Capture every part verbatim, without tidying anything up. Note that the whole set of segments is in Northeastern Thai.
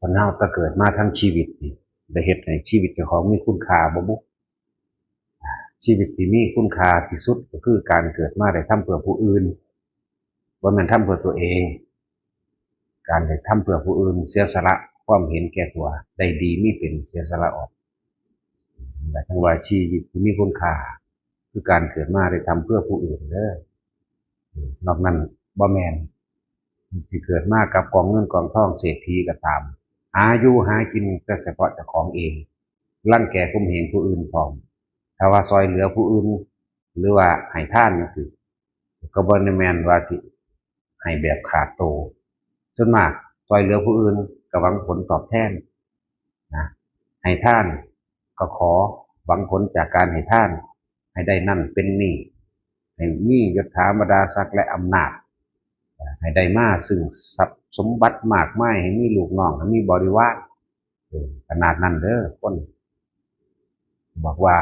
คนเฮาก็เกิดมาทั้งชีวิตนี่ ได้เฮ็ดให้ชีวิตเจ้าของมีคุณค่าบ่บุ? ชีวิตที่มีคุณค่าที่สุดก็คือการเกิดมาได้ทำเพื่อผู้อื่น บ่แม่นทำเพื่อตัวเอง การได้ทำเพื่อผู้อื่น เสียสละความเห็นแก่ตัว ได้ดีมีเป็น เสียสละออก และทั้งว่าชีวิตที่มีคุณค่า คือการเกิดมาได้ทำเพื่อผู้อื่นเด้อ นอกนั้นบ่แม่น สิเกิดมากับกองเงินกองทองเศรษฐีก็ตาม หาอยู่หากินแต่เฉพาะเจ้าของเอง รังแกข่มเหงผู้อื่นพร้อม ถ้าว่าซอยเหลือผู้อื่น หรือว่าให้ทานจังซี้ ก็บ่ได้แม่นว่าสิให้แบบขาดโต ส่วนมากซอยเหลือผู้อื่นก็หวังผลตอบแทนนะ ให้ทานก็ขอหวังผลจากการให้ทาน ให้ได้นั่นเป็นนี่ ให้มียศถาบรรดาศักดิ์และอำนาจ ให้ได้มาซึ่งทรัพย์สมบัติมากมาย ให้มีลูกน้อง ให้มีบริวาร เออ ขนาดนั้นเด้อ คน บอกว่า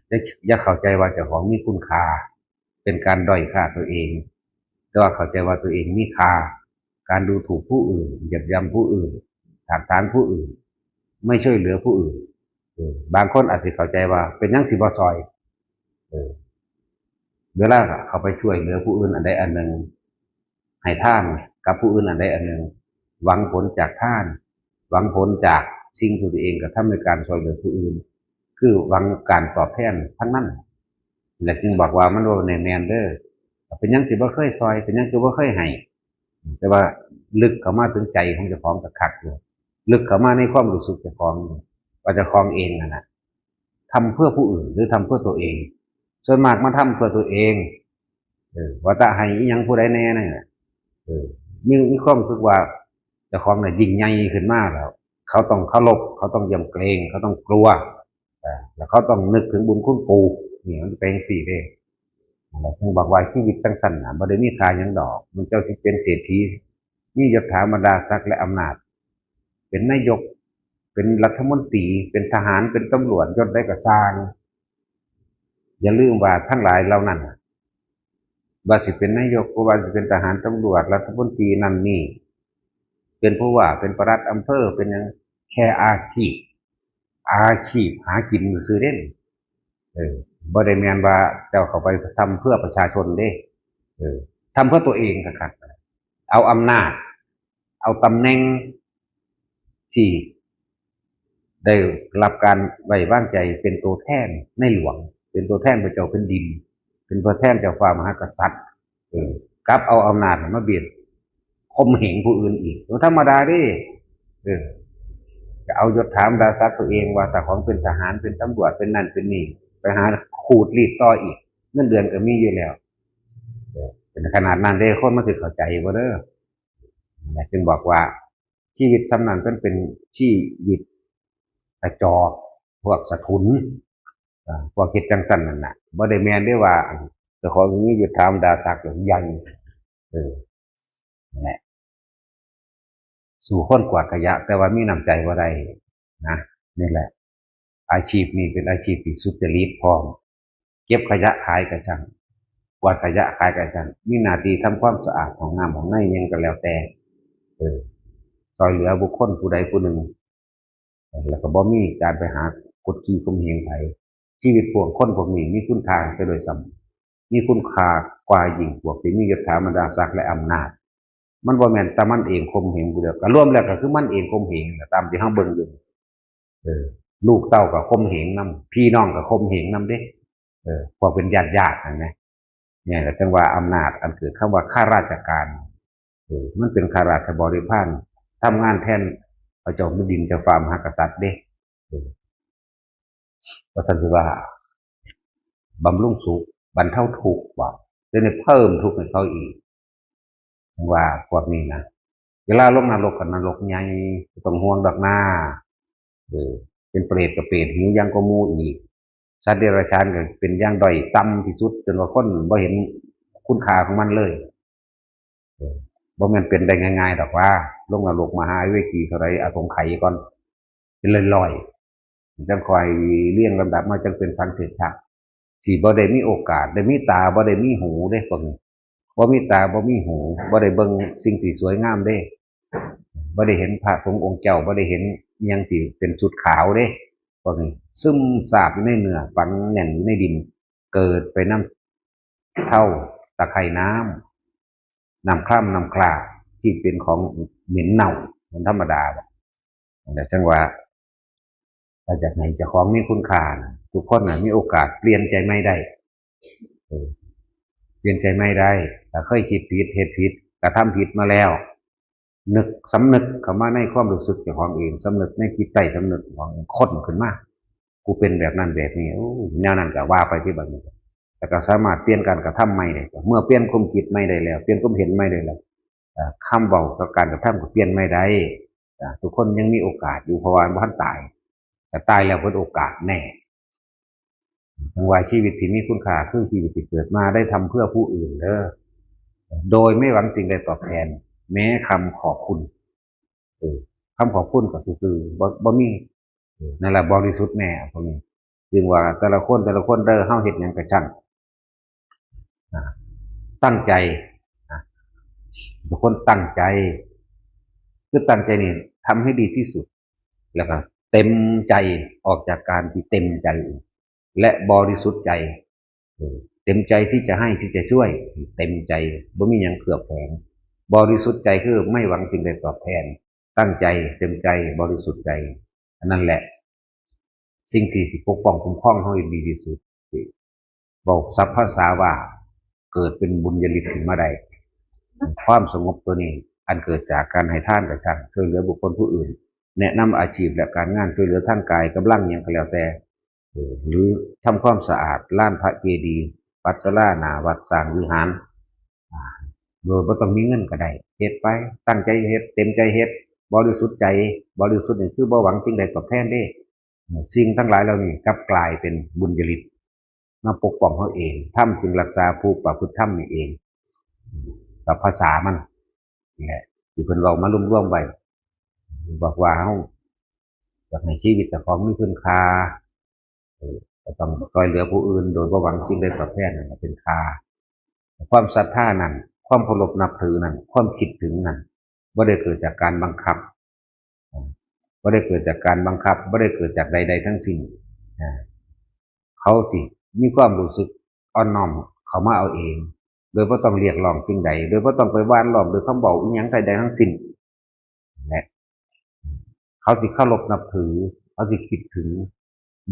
อย่า อย่าเข้าใจว่าเจ้าของมีคุณค่า เป็นการด้อยค่าตัวเอง แต่ว่าเข้าใจว่าตัวเองมีค่า การดูถูกผู้อื่น เหยียดหยามผู้อื่น ถากถางผู้อื่น ไม่ช่วยเหลือผู้อื่น เออ บางคนอาจจะเข้าใจว่าเป็นหยังสิบ่ซอย เออ เวลาเขาไปช่วยเหลือผู้อื่นอันใดอันหนึ่ง ให้ทานกับผู้อื่นอันใดอันหนึ่ง หวังผลจากทาน หวังผลจากสิ่งที่ตัวเองกระทำในการช่วยเหลือผู้อื่น คือหวังการตอบแทนทั้งนั้น และจึงบอกว่ามันบ่แม่นเด้อ เป็นหยังสิบ่เคยซอย เป็นหยังสิบ่เคยให้ แต่ว่าลึกเข้ามาถึงใจของเจ้าของก็คักอยู่ ลึกเข้ามาในความรู้สึกเจ้าของ ว่าเจ้าของเองนั่นน่ะ ทำเพื่อผู้อื่นหรือทำเพื่อตัวเอง ส่วนมากมาทำเพื่อตัวเอง เออ ว่าแต่ให้อิหยังผู้ใดแน่นั่นน่ะ เออ มี มีความรู้สึกว่าเจ้าของน่ะยิ่งใหญ่ขึ้นมาแล้ว เขาต้องเคารพ เขาต้องยำเกรง เขาต้องกลัว เออ แล้วเขาต้องนึกถึงบุญคุณปู่ นี่มันเป็นจั่งซี้เด้ นั่นแหละ ถึงบอกว่าชีวิตจั่งซั่นน่ะ บ่ได้มีค่าหยังดอก มันเจ้าสิเป็นเศรษฐี มียศถาบรรดาศักดิ์และอำนาจ เป็นนายก เป็นรัฐมนตรี เป็นทหาร เป็นตำรวจ ยศใดก็ซ่าง อย่าลืมว่าทั้งหลายเหล่านั้นน่ะ ว่าสิเป็นนายก บ่ว่าสิเป็นทหาร ตำรวจ รัฐมนตรีนั่นนี่ เป็นผู้ว่า เป็นปลัดอำเภอ เป็นหยัง แค่อาชีพ อาชีพหากินซื่อๆเด้ เออ บ่ได้แม่นว่าเจ้าเข้าไปทำเพื่อประชาชนเด้ เออ ทำเพื่อตัวเองคักๆ เอาอำนาจ เอาตำแหน่งที่ได้รับการไว้วางใจเป็นตัวแทนในหลวง เป็นตัวแทนพระเจ้าแผ่นดิน เป็นตัวแทนเจ้าฟ้ามหากษัตริย์ เออ กลับเอาอำนาจมาเบียดข่มเหงผู้อื่นอีก ธรรมดาเด้ เออ จะเอายศถาบรรดาศักดิ์ตัวเองว่าเจ้าของเป็นทหาร เป็นตำรวจ เป็นนั่นเป็นนี่ ไปหาขูดรีดต่ออีก เงินเดือนก็มีอยู่แล้ว เออ เป็นขนาดนั้นเด้ คนมันสิเข้าใจบ่เด้อ นั่นแหละจึงบอกว่าชีวิตส่ำนั้นมันเป็นชีวิตกระจอก พวกสะทุน อ่า พวกเฮ็ดจั่งซั่นนั่นน่ะ บ่ได้แม่นเด้ว่า อัน เจ้าของมียศถาบรรดาศักดิ์ใหญ่ เออ นั่นแหละ สู้คนกวาดขยะ แต่ว่ามีน้ำใจบ่ได้นะ นี่แหละ อาชีพนี้เป็นอาชีพที่สุจริตพร้อม เก็บขยะขายก็ช่าง กวาดขยะขายก็ช่าง มีหน้าที่ทำความสะอาดห้องน้ำห้องในหยังก็แล้วแต่ เออ ซอยเหลือบุคคลผู้ใดผู้หนึ่ง แล้วก็บ่มีการไปหากดขี่ข่มเหงไผ ชีวิตพวกคนพวกนี้มีคุณค่าไปโดยซ้ำ มีคุณค่ากว่ายิ่งพวกที่มียศถาบรรดาศักดิ์และอำนาจ มันบ่แม่นแต่มันเองข่มเหงผู้เดียว ก็รวมแล้วก็คือมันเองข่มเหงน่ะ ตามที่เฮาเบิ่งอยู่ เออ ลูกเต้าก็ข่มเหงนำ พี่น้องก็ข่มเหงนำเด้ เออ พวกเป็นญาติๆนั่นนะ เนี่ยแหละจั่งว่าอำนาจอันเกิดคำว่าข้าราชการ เออ มันเป็นข้าราชบริพาร ทำงานแทนพระเจ้าแผ่นดินเจ้าฟ้ามหากษัตริย์เด้ เออ ว่าซั่นสิว่า บำรุงสุข บรรเทาทุกข์บ่ เดี๋ยวนี้เพิ่มทุกข์ให้เขาอีก จั่งว่าพวกนี้นะ เวลาลงนรกก็นรกใหญ่ บ่ต้องห่วงดอกนา เออ เป็นเปรตก็เปรตหิวอย่างกว่าหมู่อีก สัตว์เดรัจฉานก็เป็นอย่างด้อยต่ำที่สุด จนว่าคนบ่เห็นคุณค่าของมันเลย เออ บ่แม่นเป็นได้ง่ายๆดอกว่า ลงนรกมหาเวจีเท่าใด อสงไขยก่อน เป็นร้อยๆ จั่งค่อยเรียงลำดับมา จั่งเป็นสังเสรชะ สิบ่ได้มีโอกาส ได้มีตา บ่ได้มีหูเด้ พวกนี้ บ่มีตา บ่มีหู บ่ได้เบิ่งสิ่งที่สวยงามเด้ บ่ได้เห็นพระสงฆ์องค์เจ้า บ่ได้เห็นอิหยังที่เป็นชุดขาวเด้ พวกนี้ซึมซาบอยู่ในเนื้อ ฝังแน่นอยู่ในดิน เกิดไปนำ เถ้า ตะไคร่น้ำ น้ำคร่ำน้ำคร่า ที่เป็นของเหม็นเน่า มันธรรมดา แต่จังว่า ถ้าอยากให้เจ้าของมีคุณค่านะ ทุกคนนะมีโอกาสเปลี่ยนใจใหม่ได้ เออ เปลี่ยนใจใหม่ได้ ถ้าเคยคิดผิด เฮ็ดผิด กระทำผิดมาแล้ว นึก สำนึกเข้ามาในความรู้สึกเจ้าของเอง สำนึกในจิตใต้สำนึกของเอง ค้นขึ้นมา กูเป็นแบบนั้นแบบนี้ โอ้ย แนวนั้นก็ว่าไปที่บัดนี้ แล้วก็สามารถเปลี่ยนการกระทำใหม่ได้ เมื่อเปลี่ยนความคิดใหม่ได้แล้ว เปลี่ยนความเห็นใหม่ได้แล้ว เอ่อ คำเว้ากับการกระทำก็เปลี่ยนใหม่ได้ อ่า ทุกคนยังมีโอกาสอยู่ เพราะว่าบ่ทันตาย แต่ตายแล้วเบิดโอกาสแน่ จังว่าชีวิตที่มีคุณค่าคือชีวิตที่เกิดมาได้ทำเพื่อผู้อื่นเด้อ โดยไม่หวังสิ่งใดตอบแทน แม้คำขอบคุณ เออ คำขอบคุณก็คือ บ่ บ่มี เออ นั่นแหละบริสุทธิ์แน่พวกนี้ จึงว่าแต่ละคน แต่ละคนเด้อ เฮาเฮ็ดหยังก็ช่าง อ่า ตั้งใจ อ่า ทุกคนตั้งใจ คือตั้งใจนี่ทำให้ดีที่สุด แล้วก็เต็มใจ ออกจากการที่เต็มใจ และบริสุทธิ์ใจ เออ เต็มใจที่จะให้ ที่จะช่วย เต็มใจ บ่มีหยังเคลือบแฝง บริสุทธิ์ใจคือไม่หวังสิ่งใดตอบแทน ตั้งใจ เต็มใจ บริสุทธิ์ใจ อันนั้นแหละ สิ่งที่สิปกป้องคุ้มครองเฮาให้ดีที่สุด ที่เว้าศัพท์ภาษาว่า เกิดเป็นบุญญาฤทธิ์ขึ้นมาได้ ความสงบตัวนี้ อันเกิดจากการให้ทานก็ช่าง ช่วยเหลือบุคคลผู้อื่น แนะนำอาชีพและการงาน ช่วยเหลือทางกายกำลังหยังก็แล้วแต่ เออ หรือทำความสะอาดลานพระเจดีย์ วัดศาลาหน้าวัด สร้างวิหาร อ่า โดยบ่ต้องมีเงินก็ได้ เฮ็ดไป ตั้งใจเฮ็ด เต็มใจเฮ็ด บริสุทธิ์ใจ บริสุทธิ์นี่คือบ่หวังสิ่งใดตอบแทนเด้ สิ่งทั้งหลายเหล่านี้กลับกลายเป็นบุญญาฤทธิ์มาปกป้องเฮาเอง ธรรมจึงรักษาผู้ประพฤติธรรมนี่เอง กับภาษามันนี่แหละ ที่เพิ่นเว้ามารวมๆไว้ บอกว่าเฮาอยากให้ชีวิตเจ้าของมีคุณค่า เออ ก็ต้องช่วยเหลือผู้อื่นโดยบ่หวังสิ่งใดตอบแทน นั่นแหละเป็นค่า ความศรัทธานั้น ความเคารพนับถือนั้น ความคิดถึงนั้น บ่ได้เกิดจากการบังคับ อ่า บ่ได้เกิดจากการบังคับ บ่ได้เกิดจากใดๆทั้งสิ้น อ่า เขาสิมีความรู้สึกอ่อนน้อมเข้ามาเอาเอง โดยบ่ต้องเรียกร้องสิ่งใด โดยบ่ต้องไปหว่านล้อมด้วยคำเว้าอิหยังใดๆทั้งสิ้น และเขาสิเคารพนับถือ เขาสิคิดถึง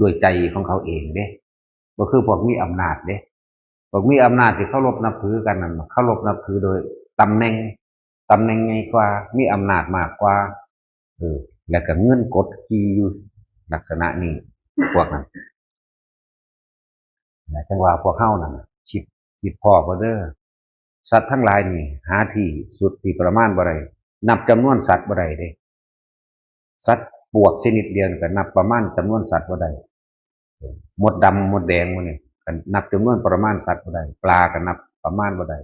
ด้วยใจของเขาเองเด้ บ่คือพวกมีอำนาจเด้ พวกมีอำนาจที่เคารพนับถือกันนั่น เคารพนับถือโดยตำแหน่ง ตำแหน่งใหญ่กว่า มีอำนาจมากกว่า เออ แล้วก็เงินกดขี่อยู่ลักษณะนี้ พวกนั้น นะ จังว่าพวกเฮานั่นน่ะ คิด คิดพ้อบ่เด้อ สัตว์ทั้งหลายนี่ หาที่สุดที่ประมาณบ่ได้ นับจำนวนสัตว์บ่ได้เด้ สัตว์ปวกชนิดเดียวนี่ก็นับประมาณจำนวนสัตว์บ่ได้ มดดำมดแดงหมู่นี่ก็นับจำนวนประมาณสัตว์บ่ได้ ปลาก็นับประมาณบ่ได้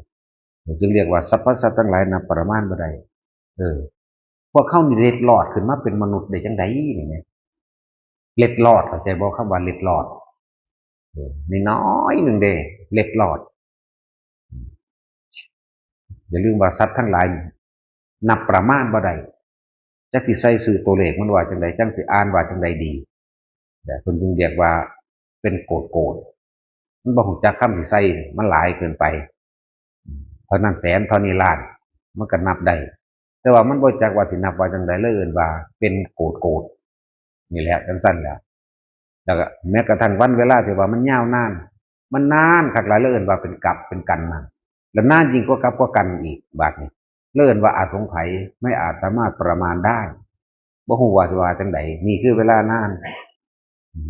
จึงเรียกว่าสรรพสัตว์ทั้งหลายนับประมาณบ่ได้ เออ พวกเฮานี่เล็ดลอดขึ้นมาเป็นมนุษย์ได้จังใดนี่แหม เล็ดลอด เข้าใจบ่ คำว่าเล็ดลอด เออ น้อยๆหนึ่งเด้ เล็ดลอด อย่าลืมว่าสัตว์ทั้งหลายนี่นับประมาณบ่ได้ จักสิใส่ชื่อตัวเลขมันว่าจังใด จักสิอ่านว่าจังใดดี แต่เพิ่นจึงเรียกว่าเป็นโกดโกด มันบ่ฮู้จักคำสิใส่ มันหลายเกินไป เท่านั้นแสน เท่านี้ล้าน มันก็นับได้ แต่ว่ามันบ่จักว่าสินับว่าจังใด เลยเอิ้นว่าเป็นโกดโกด นี่แหละ จังซั่นแหละ แล้วก็แม้กระทั่งวันเวลาที่ว่ามันยาวนาน มันนานคักหลาย เลยเอิ้นว่าเป็นกับเป็นกันนั่น แล้วนานยิ่งกว่ากับกว่ากันอีก บาดนี้ เลยเอิ้นว่าอสงไขย ไม่อาจสามารถประมาณได้ บ่ฮู้ว่าสิว่าจังใด นี่คือเวลานาน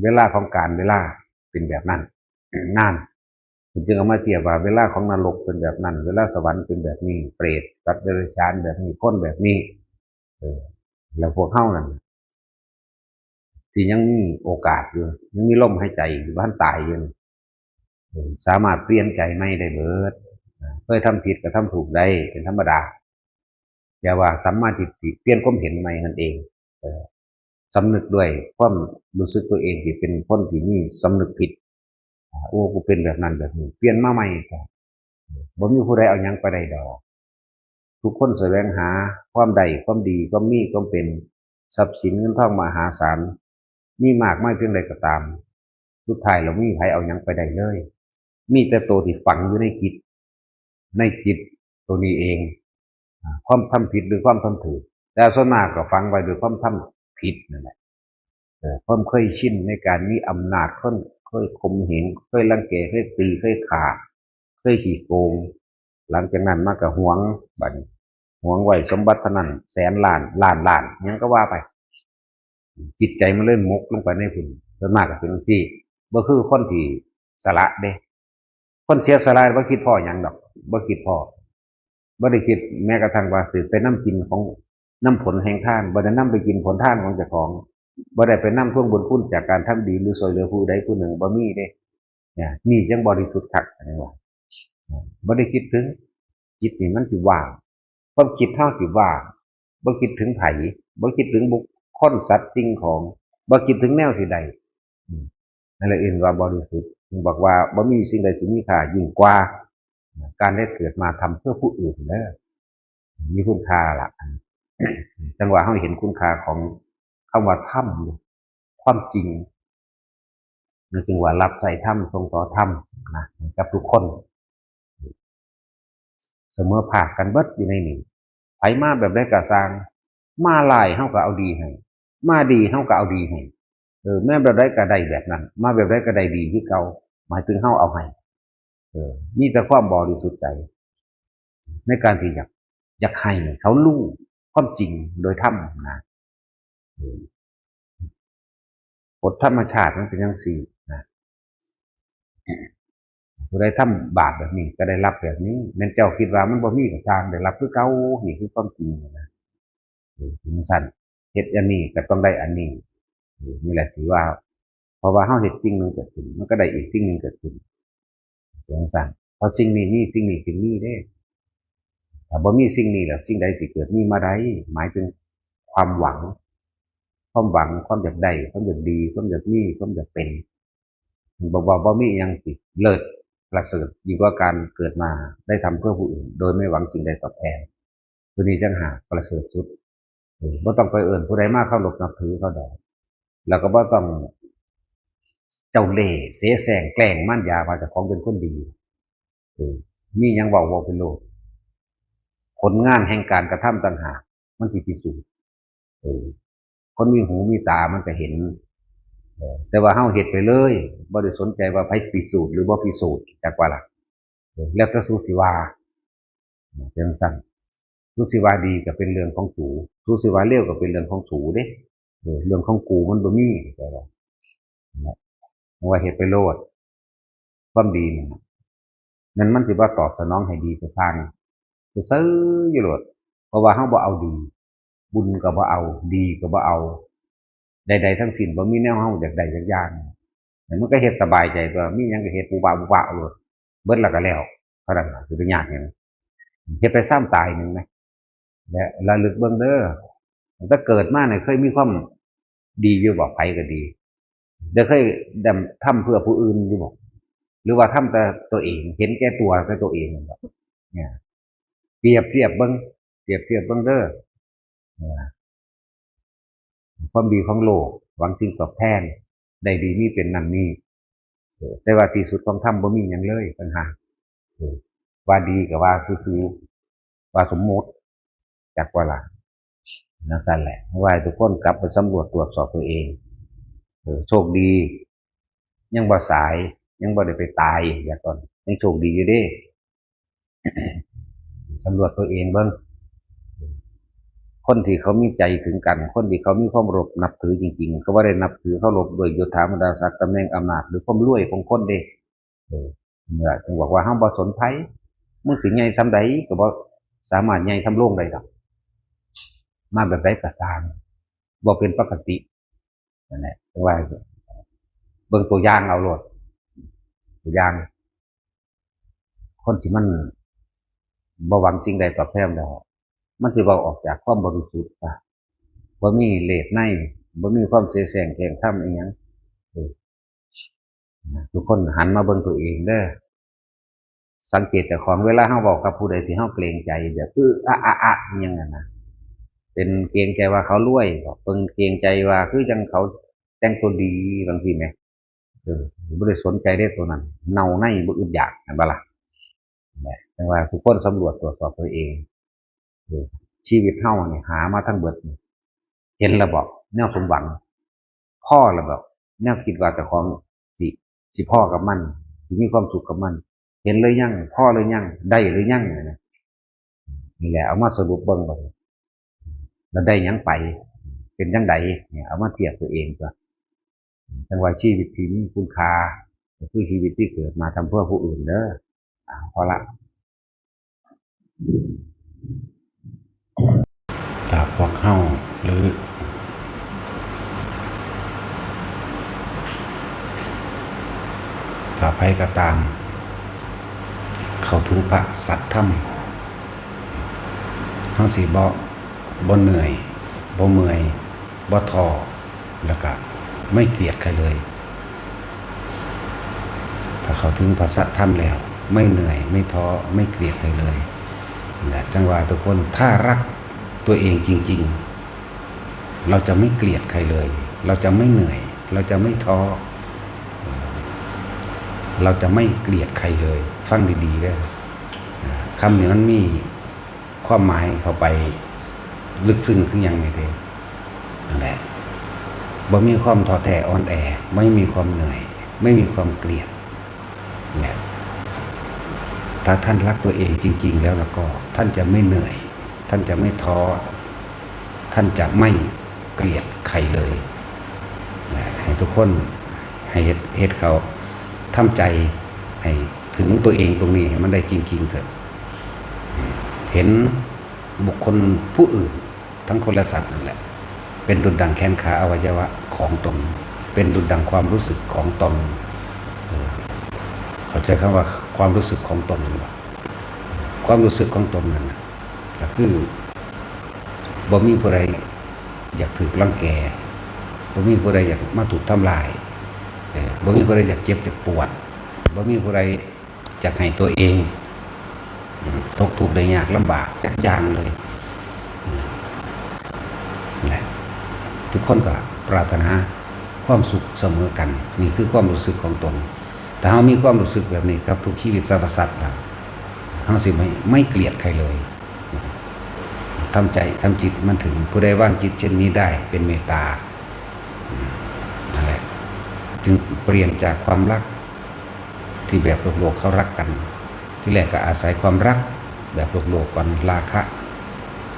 เวลาของกาลเวลาเป็นแบบนั้น นาน เพิ่นจึงเอามาเทียบว่าเวลาของนรกเป็นแบบนั้น เวลาสวรรค์เป็นแบบนี้ เปรต สัตว์เดรัจฉานแบบนี้ คนแบบนี้ เออ แล้วพวกเฮานั่น ที่ยังมีโอกาสอยู่ ยังมีลมหายใจอยู่ บ่ทันตายอยู่นี่ เออ สามารถเปลี่ยนใจใหม่ได้เบิด เคยทำผิดก็ทำถูกได้ เป็นธรรมดา แต่ว่าสัมมาทิฏฐิ เปลี่ยนความเห็นใหม่นั่นเอง เออ สำนึกด้วยความรู้สึกตัวเองที่เป็นคนที่มีสำนึกผิด อ่า โอ้ กูเป็นแบบนั้นแบบนี้ เปลี่ยนมาใหม่ก็ บ่มีผู้ใดเอาหยังไปได้ดอก ทุกคนแสวงหาความได้ ความดี ความมี ความเป็น ทรัพย์สินเงินทองมหาศาล มีมากมายเพียงใดก็ตาม สุดท้ายแล้วมีไผเอาหยังไปได้เลย มีแต่ตัวที่ฝังอยู่ในจิต ในจิตตัวนี้เอง อ่า ความทำผิดหรือความทำถูก แต่ส่วนมากก็ฝังไว้ด้วยความทำผิดนั่นแหละ เออ ความเคยชินในการมีอำนาจ คนเคยข่มเหง เคยรังแก เคยตี เคยฆ่า เคยขี้โกง หลังจากนั้นมาก็หวง บัดนี้ หวงไว้สมบัติเท่านั้น แสนล้าน ล้านล้าน หยังก็ว่าไป จิตใจมันเลยหมกลงไปในพุ้น ส่วนมากก็เป็นจั่งซี้ บ่คือคนที่สละเด้ คนเสียสละบ่คิดพ้อหยังดอก บ่คิดพ้อ บ่ได้คิดแม้กระทั่งว่าสิไปนำกินของ นำผลแห่งทาน บ่ได้นำไปกินผลทานของเจ้าของ บ่ได้ไปนำทวงบุญคุณจากการทำดีหรือช่วยเหลือผู้ใดผู้หนึ่ง บ่มีเด้ เนี่ย นี่จั่งบริสุทธิ์คัก อันนี้ว่า บ่ได้คิดถึง จิตนี่มันสิว่าง ความคิดเฮาสิว่าง บ่คิดถึงไผ บ่คิดถึงบุคคลสัตว์สิ่งของ บ่คิดถึงแนวสิได้ อืม นั่นแหละเอิ้นว่าบริสุทธิ์ จึงบอกว่าบ่มีสิ่งใดสิมีค่ายิ่งกว่า การได้เกิดมาทำเพื่อผู้อื่นเด้อ มีคุณค่าล่ะ จั่งว่าเฮาเห็นคุณค่าของคำว่าธรรม ความจริง นั่นจึงว่ารับใช้ธรรม ส่งต่อธรรมนะ กับทุกคน เสมอภาคกันเบิดอยู่ในนี้ ไผมาแบบใดก็ซ่าง มาร้ายเฮาก็เอาดีให้ มาดีเฮาก็เอาดีให้ เออ แม้แบบใดก็ได้แบบนั้น มาแบบใดก็ได้ดีคือเก่า หมายถึงเฮาเอาให้ เออ มีแต่ความบริสุทธิ์ใจ ในการที่อยาก อยากให้เขารู้ความจริงโดยธรรมนะ เออ กฎธรรมชาติมันเป็นจั่งซี้นะ ผู้ใดทำบาปแบบนี้ก็ได้รับแบบนี้ แม่นเจ้าคิดว่ามันบ่มีก็ซ่าง ได้รับคือเก่า นี่คือความจริงนะ เออ จั่งซั้น เฮ็ดอันนี้ก็ต้องได้อันนี้ เออ นี่แหละที่ว่า เพราะว่าเฮาเฮ็ดสิ่งหนึ่งเกิดขึ้น มันก็ได้อีกสิ่งหนึ่งเกิดขึ้น จั่งซั้น เพราะสิ่งนี้มี สิ่งนี้จึงมีเด้ ถ้าบ่มีสิ่งนี้แล้ว สิ่งใดสิเกิดมีมาได้ หมายถึงความหวัง ความหวัง ความอยากได้ ความอยากดี ความอยากมี ความอยากเป็น บอกว่าบ่มีอิหยังสิเลิศประเสริฐยิ่งกว่าการเกิดมาได้ทำเพื่อผู้อื่น โดยไม่หวังสิ่งใดตอบแทน ตัวนี้จั่งหากประเสริฐสุด เออ บ่ต้องไปเอิ้นผู้ใดมาเคารพนับถือเขาดอก แล้วก็บ่ต้องเจ้าเล่ห์เสแสร้งแกล้งมารยาว่าเจ้าของเป็นคนดี เออ มีหยังเว้า เว้าไปโลด ผลงานแห่งการกระทำต่างหาก มันสิพิสูจน์ เออ คนมีหูมีตามันก็เห็น เออ แต่ว่าเฮาเฮ็ดไปเลย บ่ได้สนใจว่าไผพิสูจน์หรือบ่พิสูจน์ จักว่าล่ะ เออ แล้วแต่สูสิว่า จั่งซั้น สูสิว่าดีก็เป็นเรื่องของสู สูสิว่าเลวก็เป็นเรื่องของสูเด้ เออ เรื่องของกูมันบ่มี แต่ว่า นั่นแหละ เพราะว่าเฮ็ดไปโลด ความดีนั่นน่ะ นั่นมันสิบ่ตอบสนองให้ดีก็ซ่าง ซื่อๆอยู่โลด เพราะว่าเฮาบ่เอาดี บุญก็บ่เอา ดีก็บ่เอา ใดๆทั้งสิ้น บ่มีแนวเฮาอยากได้จักอย่าง แล้วมันก็เฮ็ดสบายใจตัว มีหยังก็เฮ็ดปุบปะปุบปะโลด เบิดแล้วก็แล้ว เท่านั้นล่ะ สิไปยากหยัง เฮ็ดไปซ้ำตายหนึ่งนะ และระลึกเบิ่งเด้อ ตั้งแต่เกิดมาเนี่ยเคยมีความดีอยู่บ่ ไผก็ดี ได้เคยดำ ทำเพื่อผู้อื่นอยู่บ่ หรือว่าทำแต่ตัวเอง เห็นแก่ตัวแต่ตัวเองนั่นบ่ เนี่ย เปรียบเทียบเบิ่ง เปรียบเทียบเบิ่งเด้อ เออ ความดีของโลก หวังสิ่งตอบแทน ได้ดีมีเป็นนั่นนี่ เออ แต่ว่าที่สุดของธรรมบ่มีหยังเลย ปัญหา เออ ว่าดีก็ว่าซื่อๆ ว่าสมมุติ จักว่าล่ะ จั่งซั้นแหละ ว่าให้ทุกคนกลับไปสำรวจตรวจสอบตัวเอง เออ โชคดี ยังบ่สาย ยังบ่ได้ไปตาย อย่าก่อน ยังโชคดีอยู่เด้ สำรวจตัวเองเบิ่ง คนที่เขามีใจถึงกัน คนที่เขามีความเคารพนับถือจริงๆ เขาบ่ได้นับถือเคารพด้วยยศถาบรรดาศักดิ์ ตำแหน่งอำนาจ หรือความรวยของคนเด้ เออ เนี่ย จึงบอกว่าเฮาบ่สนไผ มึงสิใหญ่ส่ำใดก็บ่สามารถใหญ่ส่ำโลงได้ดอก มาแบบใดก็ตาม บ่เป็นปกติ นั่นแหละ แต่ว่าเบิ่งตัวอย่างเอาโลด ตัวอย่าง คนที่มันบ่หวังสิ่งใดตอบแทนแล้ว มันสิเว้าออกจากความบริสุทธิ์ บ่มีเลสใน บ่มีความเสแสร้งแกล้งทำอิหยัง เออ ทุกคนหันมาเบิ่งตัวเองเด้อ สังเกตเจ้าของ เวลาเฮาเว้ากับผู้ใดที่เฮาเกรงใจ แบบ เออ อะ อะ อะ อิหยังนั่นนะ เป็นเกรงใจว่าเขารวยบ่ เป็นเกรงใจว่าคือจั่งเขาแต่งตัวดีจั่งซี้แหม เออ บ่ได้สนใจเด้ตัวนั้น เน่าในบ่อึดอยาก แม่นบ่ล่ะ นั่นแหละ จั่งว่าทุกคนสำรวจตรวจสอบตัวเอง เออ ชีวิตเฮานี่หามาทั้งเบิดนี่ เห็นแล้วบ่ แนวสมหวัง พอแล้วบ่ แนวคิดว่าเจ้าของสิ สิพอกับมัน สิมีความสุขกับมัน เห็นหรือยัง พอหรือยัง ได้หรือยัง นี่นะ นี่แหละ เอามาสรุปเบิ่งบัดนี้ แล้วได้หยังไป เป็นจั่งใด เนี่ย เอามาเทียบตัวเองตั๊ว จั่งว่าชีวิตที่มีคุณค่า ก็คือชีวิตที่เกิดมาทำเพื่อผู้อื่นเด้อ อ่า พอละ ถ้าพวกเฮา หรือ ถ้าไผก็ตาม เข้าถึงพระสัทธรรม เฮาสิบ่ บ่เหนื่อย บ่เมื่อย บ่ท้อ แล้วก็ไม่เกลียดใครเลย ถ้าเข้าถึงพระสัทธรรมแล้ว ไม่เหนื่อย ไม่ท้อ ไม่เกลียดใครเลย นะ จั่งว่าทุกคน ถ้ารักตัวเองจริงๆ เราจะไม่เกลียดใครเลย เราจะไม่เหนื่อย เราจะไม่ท้อ เราจะไม่เกลียดใครเลย ฟังดีๆเด้อ นะ คำนี้มันมีความหมายเข้าไปลึกซึ้งคือหยังนี่เด้ นั่นแหละ บ่มีความท้อแท้อ่อนแอ ไม่มีความเหนื่อย ไม่มีความเกลียด เนี่ย ถ้าท่านรักตัวเองจริงๆแล้ว แล้วก็ท่านจะไม่เหนื่อย ท่านจะไม่ท้อ ท่านจะไม่เกลียดใครเลย นะ ให้ทุกคน ให้เฮ็ด เฮ็ดเข้า ทำใจให้ถึงตัวเองตรงนี้ให้มันได้จริงๆเถอะ เห็นบุคคลผู้อื่น ทั้งคนและสัตว์นั่นแหละ เป็นดุจดังแขนขาอวัยวะของตน เป็นดุจดังความรู้สึกของตน เออ เข้าใจคำว่าความรู้สึกของตนบ่ ความรู้สึกของตนนั่นน่ะ ก็คือ บ่มีผู้ใดอยากถูกรังแก บ่มีผู้ใดอยากมาถูกทำลาย เออ บ่มีผู้ใดอยากเจ็บอยากปวด บ่มีผู้ใดอยากให้ตัวเอง อืม ตกทุกข์ได้ยากลำบากจักอย่างเลย อืม นั่นแหละ ทุกคนก็ปรารถนาความสุขเสมอกัน นี่คือความรู้สึกของตน ถ้าเฮามีความรู้สึกแบบนี้กับทุกชีวิตสรรพสัตว์แล้ว เฮาสิไม่ ไม่เกลียดใครเลย ทำใจ ทำจิตมันถึง ผู้ใดวางจิตเช่นนี้ได้ เป็นเมตตา อืม นั่นแหละ จึงเปลี่ยนจากความรัก ที่แบบโลกๆเขารักกัน ที่แรกก็อาศัยความรักแบบโลกๆก่อน ราคะ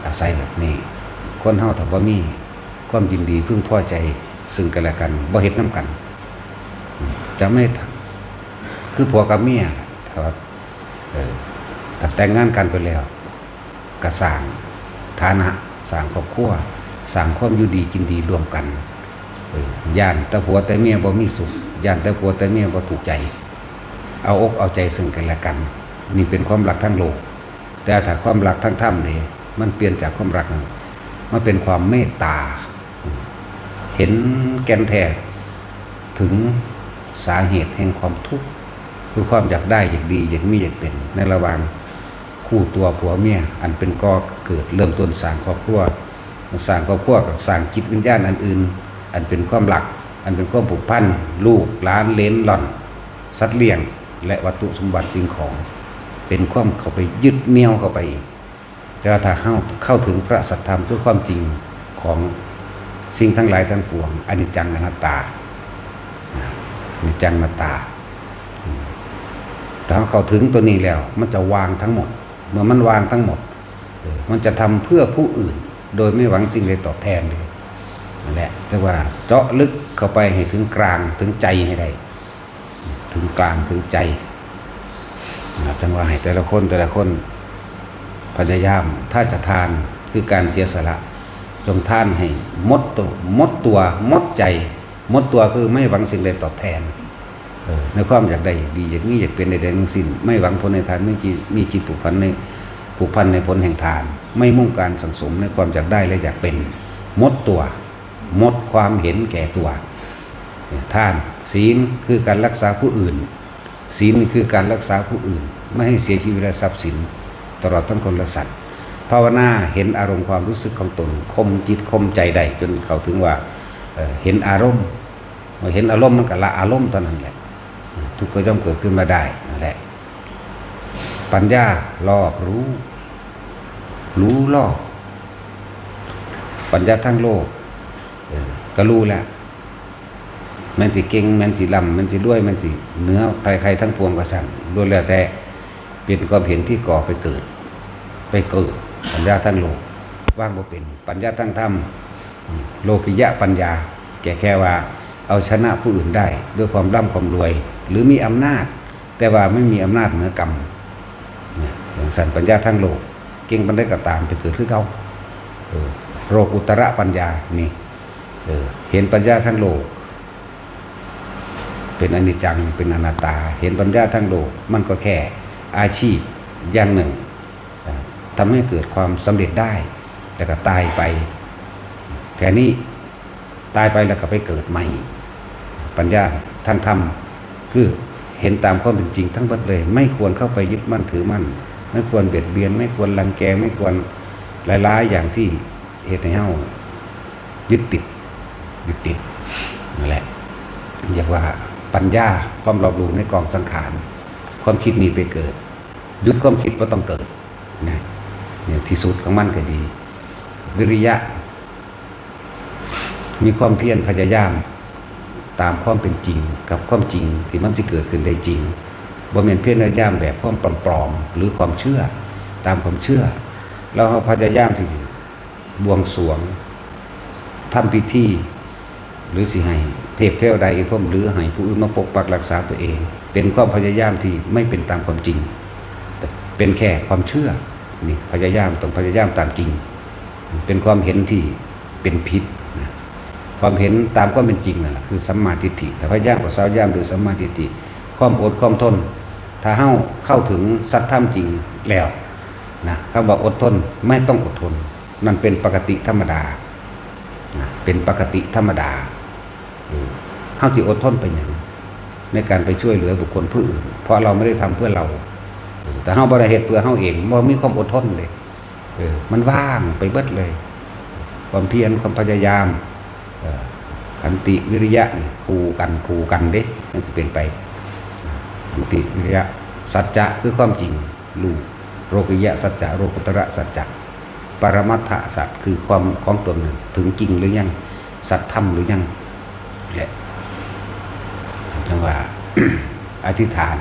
อาศัยแบบนี้ คนเฮาถ้าบ่มีความยินดีพึงพอใจซึ่งกันและกัน บ่เฮ็ดนำกัน จะไม่ คือผัวกับเมีย ถ้าว่า เออ ถ้าแต่งงานกันไปแล้ว ก็สร้างฐานะ สร้างครอบครัว สร้างความอยู่ดีกินดีร่วมกัน เออ ย้านแต่ผัวแต่เมียบ่มีสุข ย้านแต่ผัวแต่เมียบ่ถูกใจ เอาอกเอาใจซึ่งกันและกัน นี่เป็นความรักทางโลก แต่ถ้าความรักทางธรรมนี่ มันเปลี่ยนจากความรักนั้น มันเป็นความเมตตา เห็นแก่นแท้ ถึงสาเหตุแห่งความทุกข์ คือความอยากได้ อยากดี อยากมี อยากเป็น ในระหว่างคู่ตัวผัวเมีย อันเป็นก่อเกิดเริ่มต้นสร้างครอบครัว สร้างครอบครัวก็สร้างจิตวิญญาณอันอื่น อันเป็นความรัก อันเป็นความผูกพัน ลูก หลาน เหลน หล่อน สัตว์เลี้ยง และวัตถุสมบัติสิ่งของ เป็นความเข้าไปยึดเหนี่ยวเข้าไปอีก แต่ว่าถ้าเข้า เข้าถึงพระสัทธรรม คือความจริงของสิ่งทั้งหลายทั้งปวง อนิจจังอนัตตา อนิจจังอนัตตา อืม ถ้าเข้าถึงตัวนี้แล้ว มันจะวางทั้งหมด เมื่อมันวางทั้งหมด เออ มันจะทำเพื่อผู้อื่น โดยไม่หวังสิ่งใดตอบแทนเลย นั่นแหละ จั่งว่าเจาะลึกเข้าไปให้ถึงกลาง ถึงใจให้ได้ ถึงกลาง ถึงใจ นะ จั่งว่าให้แต่ละคน แต่ละคน พยายาม ถ้าจะทาน คือการเสียสละ จงทานให้หมดตัว หมดตัว หมดใจ หมดตัวคือไม่หวังสิ่งใดตอบแทน เออ ในความอยากได้ อยากดี อยากมี อยากเป็นใดๆทั้งสิ้น ไม่หวังผลในทาน ไม่จิต มีจิตผูกพันใน ผูกพันในผลแห่งทาน ไม่มุ่งการสั่งสมในความอยากได้และอยากเป็น หมดตัว หมดความเห็นแก่ตัว ทาน ศีลคือการรักษาผู้อื่น ศีลนี่คือการรักษาผู้อื่น ไม่ให้เสียชีวิตและทรัพย์สิน ตลอดทั้งคนและสัตว์ ภาวนาเห็นอารมณ์ความรู้สึกของตน ข่มจิตข่มใจได้จนเข้าถึงว่า เอ่อ เห็นอารมณ์ เมื่อเห็นอารมณ์มันก็ละอารมณ์เท่านั้นแหละ ทุกข์ก็ย่อมเกิดขึ้นมาได้นั่นแหละ ปัญญารอบรู้ รู้รอบ ปัญญาทางโลก เออ ก็รู้แล้ว แม่นสิเก่ง แม่นสิร่ำ แม่นสิรวย แม่นสิเหนือใครๆทั้งปวงก็ช่าง ล้วนแล้วแต่เป็นความเห็นที่ก่อไปเกิด ไปเกิด ปัญญาทางโลก วางบ่เป็น ปัญญาทางธรรม อืม โลกิยะปัญญา แก่แค่ว่าเอาชนะผู้อื่นได้ด้วยความร่ำความรวย หรือมีอำนาจ แต่ว่าไม่มีอำนาจเหนือกรรม เนี่ย อย่างสันปัญญาทางโลก เก่งปานใดก็ตาม ไปเกิดคือเก่า เออ โลกุตระปัญญา นี่ เออ เห็นปัญญาทางโลก เป็นอนิจจัง เป็นอนัตตา เห็นปัญญาทางโลก มันก็แค่อาชีพอย่างหนึ่ง อ่า ทำให้เกิดความสำเร็จได้ แล้วก็ตายไป แค่นี้ ตายไปแล้วก็ไปเกิดใหม่ ปัญญาทางธรรม คือเห็นตามความเป็นจริงทั้งหมดเลย ไม่ควรเข้าไปยึดมั่นถือมั่น ไม่ควรเบียดเบียน ไม่ควรรังแก ไม่ควรหลายๆอย่างที่เฮ็ดให้เฮายึดติด ยึดติด นั่นแหละ เรียกว่าปัญญา ความรอบรู้ในกองสังขาร ความคิดนี้ไปเกิด หยุดความคิดบ่ต้องเกิด นะ เนี่ย ที่สุดของมันก็ดี วิริยะ มีความเพียรพยายามตามความเป็นจริง กับความจริงที่มันสิเกิดขึ้นได้จริง บ่แม่นเพียรพยายามแบบความปลอมๆ หรือความเชื่อ ตามความเชื่อ แล้วเราพยายามที่สิบวงสรวง ทำพิธี หรือสิให้เทพเทวดาอินพรหม หรือให้ผู้อื่นมาปกปักรักษาตัวเอง เป็นความพยายามที่ไม่เป็นตามความจริง เป็นแค่ความเชื่อ นี่พยายาม ต้องพยายามตามจริง เป็นความเห็นที่เป็นผิดนะ ความเห็นตามความเป็นจริงนั่นแหละคือสัมมาทิฏฐิ แต่พยายามก็พยายามโดยสัมมาทิฏฐิ ความอดความทน ถ้าเฮาเข้าถึงสัจธรรมจริงแล้วนะ คำว่าอดทน ไม่ต้องอดทน นั่นเป็นปกติธรรมดานะ เป็นปกติธรรมดา เออ เฮาสิอดทนไปหยัง ในการไปช่วยเหลือบุคคลผู้อื่น เพราะเราไม่ได้ทำเพื่อเรา เออ แต่เฮาบ่ได้เฮ็ดเพื่อเฮาเอง บ่มีความอดทนเลย เออ มันว่างไปเบิดเลย ความเพียร ความพยายาม เอ่อ ขันติ วิริยะนี่คู่กัน คู่กันเด้ มันสิเป็นไป ขันติ วิริยะ สัจจะคือความจริง รู้ โลกิยะสัจจะ โลกุตระสัจจะ ปรมัตถสัจคือความของตนน่ะ ถึงจริงหรือยัง สัจธรรมหรือยัง และจังว่า อธิษฐาน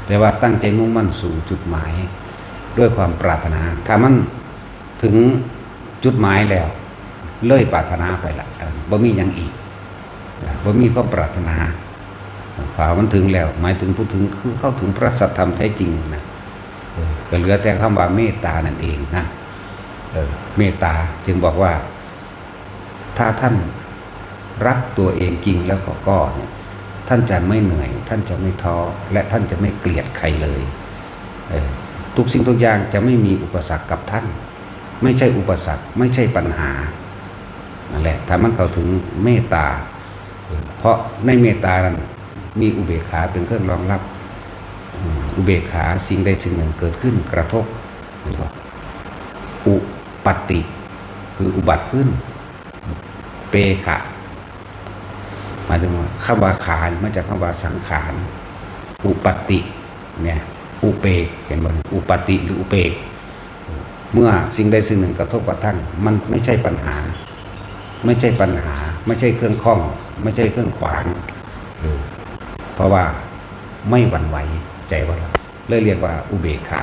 แปลว่าตั้งใจมุ่งมั่นสู่จุดหมาย ด้วยความปรารถนา ถ้ามันถึงจุดหมายแล้ว เลยปรารถนาไปละ เอ่อ บ่มีหยังอีก บ่มีความปรารถนา ถ้ามันถึงแล้ว หมายถึงผู้ถึงคือเข้าถึงพระสัจธรรมแท้จริงนะ เออ ก็เหลือแต่คำว่าเมตตานั่นเองนะ เออ เมตตาจึงบอกว่า ถ้าท่านรักตัวเองจริงแล้วก็ ก็เนี่ย ท่านจะไม่เหนื่อย ท่านจะไม่ท้อ และท่านจะไม่เกลียดใครเลย เออ ทุกสิ่งทุกอย่างจะไม่มีอุปสรรคกับท่าน ไม่ใช่อุปสรรค ไม่ใช่ปัญหา นั่นแหละ ถ้ามันเข้าถึงเมตตา เพราะในเมตตานั้นมีอุเบกขาเป็นเครื่องรองรับ อืม อุเบกขา สิ่งใดสิ่งหนึ่งเกิดขึ้นกระทบ อุปัตติ คืออุบัติขึ้น เปขะ หมายถึงว่าคำว่าขานี่มาจากคำว่าสังขาร อุปัตติ เนี่ย อุเปก เห็นบ่ อุปัตติหรืออุเปก เมื่อสิ่งใดสิ่งหนึ่งกระทบกระทั่ง มันไม่ใช่ปัญหา ไม่ใช่ปัญหา ไม่ใช่เครื่องข้อง ไม่ใช่เครื่องขวาง เออ เพราะว่าไม่หวั่นไหว ใจว่า เลยเรียกว่าอุเบกขา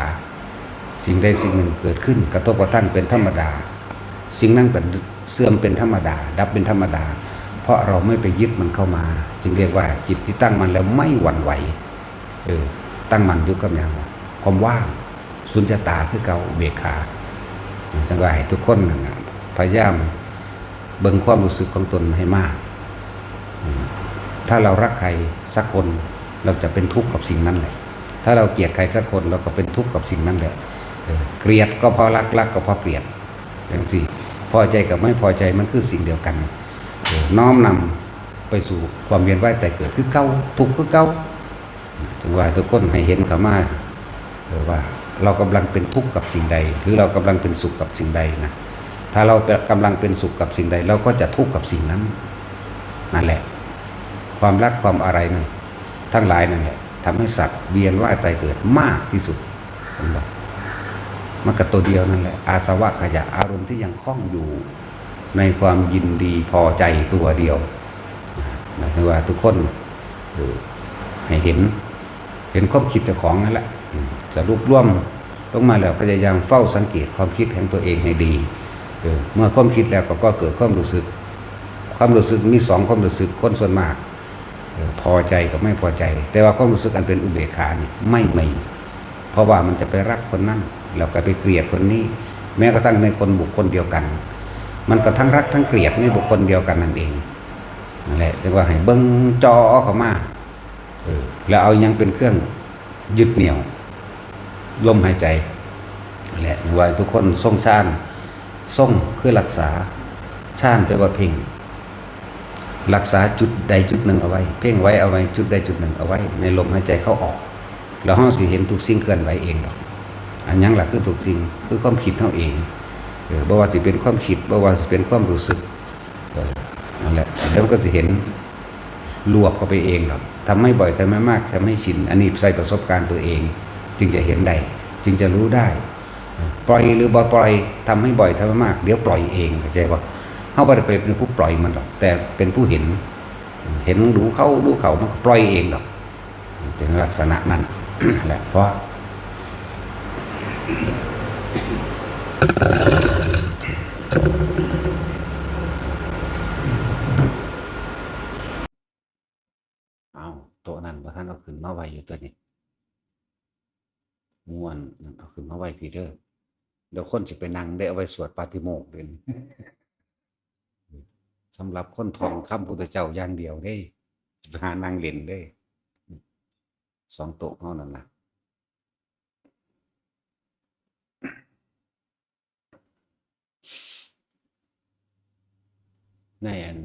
สิ่งใดสิ่งหนึ่งเกิดขึ้นกระทบกระทั่งเป็นธรรมดา สิ่งนั้นเป็นเสื่อมเป็นธรรมดา ดับเป็นธรรมดา เพราะเราไม่ไปยึดมันเข้ามา จึงเรียกว่าจิตที่ตั้งมั่นแล้วไม่หวั่นไหว เออ ตั้งมั่นอยู่กับหยัง ความว่าง สุญญตาคือเก่า อุเบกขา จังว่าให้ทุกคนนั่นน่ะ พยายามเบิ่งความรู้สึกของตนให้มาก อืม ถ้าเรารักใครสักคน เราจะเป็นทุกข์กับสิ่งนั้นแหละ ถ้าเราเกลียดใครสักคน เราก็เป็นทุกข์กับสิ่งนั้นแหละ เออ เกลียดก็เพราะรัก รักก็เพราะเกลียด จังซี่ พอใจกับไม่พอใจมันคือสิ่งเดียวกัน เออ น้อมนำไปสู่ความเวียนว่ายตายเกิดคือเก่า ทุกข์คือเก่า จังว่าทุกคนให้เห็นเข้ามา ว่าเรากำลังเป็นทุกข์กับสิ่งใด หรือเรากำลังเป็นสุขกับสิ่งใดนะ ถ้าเรากำลังเป็นสุขกับสิ่งใด เราก็จะทุกข์กับสิ่งนั้น นั่นแหละ ความรักความอะไรนั่นทั้งหลายนั่นแหละทำให้สัตว์เวียนว่ายตายเกิดมากที่สุด เห็นบ่ มันก็ตัวเดียวนั่นแหละ อาสวะขยะ อารมณ์ที่ยังคล้องอยู่ในความยินดีพอใจตัวเดียว หมายถึงว่าทุกคน เออ ให้เห็น เห็นความคิดเจ้าของนั่นแหละ อืม สรุปรวมลงมาแล้ว พยายามเฝ้าสังเกตความคิดของตัวเองให้ดี เออ เมื่อความคิดแล้วก็ ก็เกิดความรู้สึก ความรู้สึกมีสองความรู้สึก คนส่วนมาก เออ พอใจกับไม่พอใจ แต่ว่าความรู้สึกอันเป็นอุเบกขานี่ไม่มี เพราะว่ามันจะไปรักคนนั้น แล้วก็ไปเกลียดคนนี้ แม้กระทั่งในคนบุคคลเดียวกัน มันก็ทั้งรักทั้งเกลียดในบุคคลเดียวกันนั่นเอง นั่นแหละ จึงว่าให้เบิ่งจ่อเข้ามา เออ แล้วเอายังเป็นเครื่องยึดเหนี่ยว ลมหายใจ และว่าทุกคนทรงฌาน ทรงคือรักษา ฌานแปลว่าเพ่ง รักษาจุดใดจุดหนึ่งเอาไว้ เพ่งไว้เอาไว้จุดใดจุดหนึ่งเอาไว้ ในลมหายใจเข้าออก แล้วเฮาสิเห็นทุกสิ่งเคลื่อนไหวเองดอก อันหยังล่ะคือทุกสิ่ง คือความคิดเฮาเอง เออ บ่ว่าสิเป็นความคิด บ่ว่าสิเป็นความรู้สึก เออ นั่นแหละ แล้วมันก็สิเห็น รวบเข้าไปเองดอก ทำให้บ่อย ทำให้มาก ทำให้ชิน อันนี้ใช้ประสบการณ์ตัวเอง จึงจะเห็นได้ จึงจะรู้ได้ ปล่อยหรือบ่ปล่อย ทำให้บ่อย ทำให้มาก เดี๋ยวปล่อยเอง เข้าใจบ่ เฮาบ่ได้ไปเป็นผู้ปล่อยมันดอก แต่เป็นผู้เห็น เห็นรู้เข้า รู้เข้า มันก็ปล่อยเองดอก เป็นลักษณะนั้น แหละ เพราะ เอา โต๊ะนั้นบ่ทันเอาขึ้นมาไว้อยู่ตัวนี้ ม่วนนั่นเอาขึ้นมาไว้พีเด้อ เดี๋ยวคนสิไปนั่งได้เอาไว้สวดปาฏิโมกข์เด้ สำหรับคนท่องคำพุทธเจ้าอย่างเดียวเด้ หานั่งเล่นเด้ สองโต๊ะเฮานั่นล่ะ ในอัน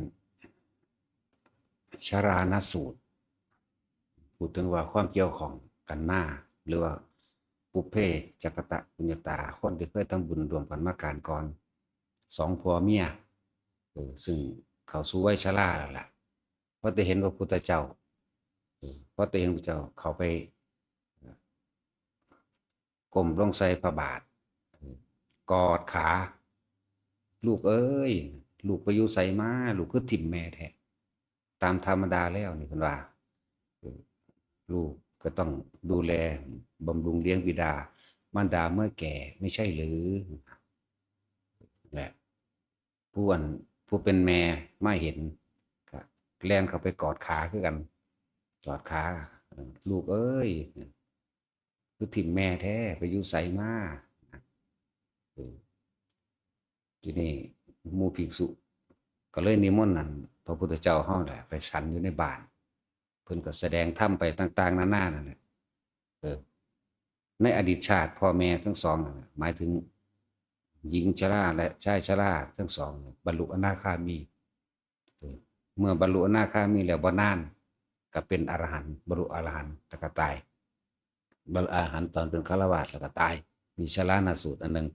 ชรานสูตร พูดถึงว่าความเกี่ยวข้องกันมา หรือว่าปุพเพจักกตปุญญาตา คนที่เคยทำบุญร่วมกันมาการก่อน สองผัวเมีย เออ ซึ่งเข้าสู่วัยชราแล้วล่ะ พอได้เห็นพระพุทธเจ้า เออ พอได้เห็นพระเจ้า เขาไป ก้มลงใส่พระบาท กอดขา "ลูกเอ้ย ลูกไปอยู่ไสมา ลูกคือถิ่มแม่แท้" ตามธรรมดาแล้วนี่เพิ่นว่า เออ ลูกก็ต้องดูแลบำรุงเลี้ยงบิดา มารดาเมื่อแก่ไม่ใช่หรือ และผู้อัน ผู้เป็นแม่มาเห็น ก็แล่นเข้าไปกอดขาคือกัน กอดขา เออ "ลูกเอ้ย คือถิ่มแม่แท้ ไปอยู่ไสมา" เออ ทีนี้หมู่ภิกษุก็เลยนิมนต์นั่น พระพุทธเจ้าเฮาแหละไปฉันอยู่ในบ้าน เพิ่นก็แสดงธรรมไปต่างๆนานานั่นแหละ เออ ในอดีตชาติพ่อแม่ทั้งสองนั่นน่ะ หมายถึงหญิงชราและชายชราทั้งสองเนี่ย บรรลุอนาคามี เออ เมื่อบรรลุอนาคามีแล้วบ่นาน ก็เป็นอรหันต์ บรรลุอรหันต์ แล้วก็ตาย บรรลุอรหันต์ตอนเป็นฆราวาสแล้วก็ตาย มีชรานสูตรอันหนึ่ง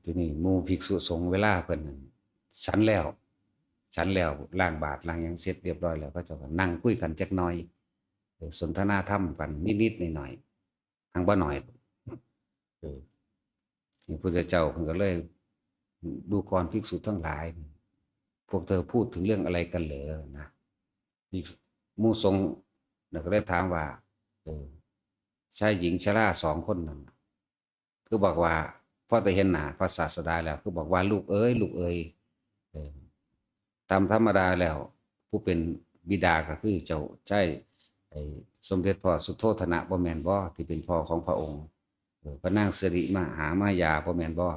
ทีนี้หมู่ภิกษุสงฆ์เวลาเพิ่นนั่นฉันแล้ว ฉันแล้วล้างบาตรล้างหยังเสร็จเรียบร้อยแล้ว เขาเจ้าก็นั่งคุยกันจักหน่อย เออ สนทนาธรรมกันนิดๆหน่อยๆ หั้งบ่หน่อย เออ พระพุทธเจ้าเพิ่นก็เลย "ดูก่อนภิกษุทั้งหลาย พวกเธอพูดถึงเรื่องอะไรกันเหรอ" นะ ภิกษุ หมู่สงฆ์น่ะก็เลยถามว่า เออ ชายหญิงชราสองคนนั่นน่ะ คือบอกว่า พอได้เห็นหน้าพระศาสดาแล้ว คือบอกว่า "ลูกเอ๋ย ลูกเอ๋ย" เออ ตามธรรมดาแล้ว ผู้เป็นบิดาก็คือเจ้าชาย ไอ้สมเด็จพ่อสุโธทนะบ่แม่นบ่ ที่เป็นพ่อของพระองค์ เออ พระนางสิริมหามายาบ่แม่นบ่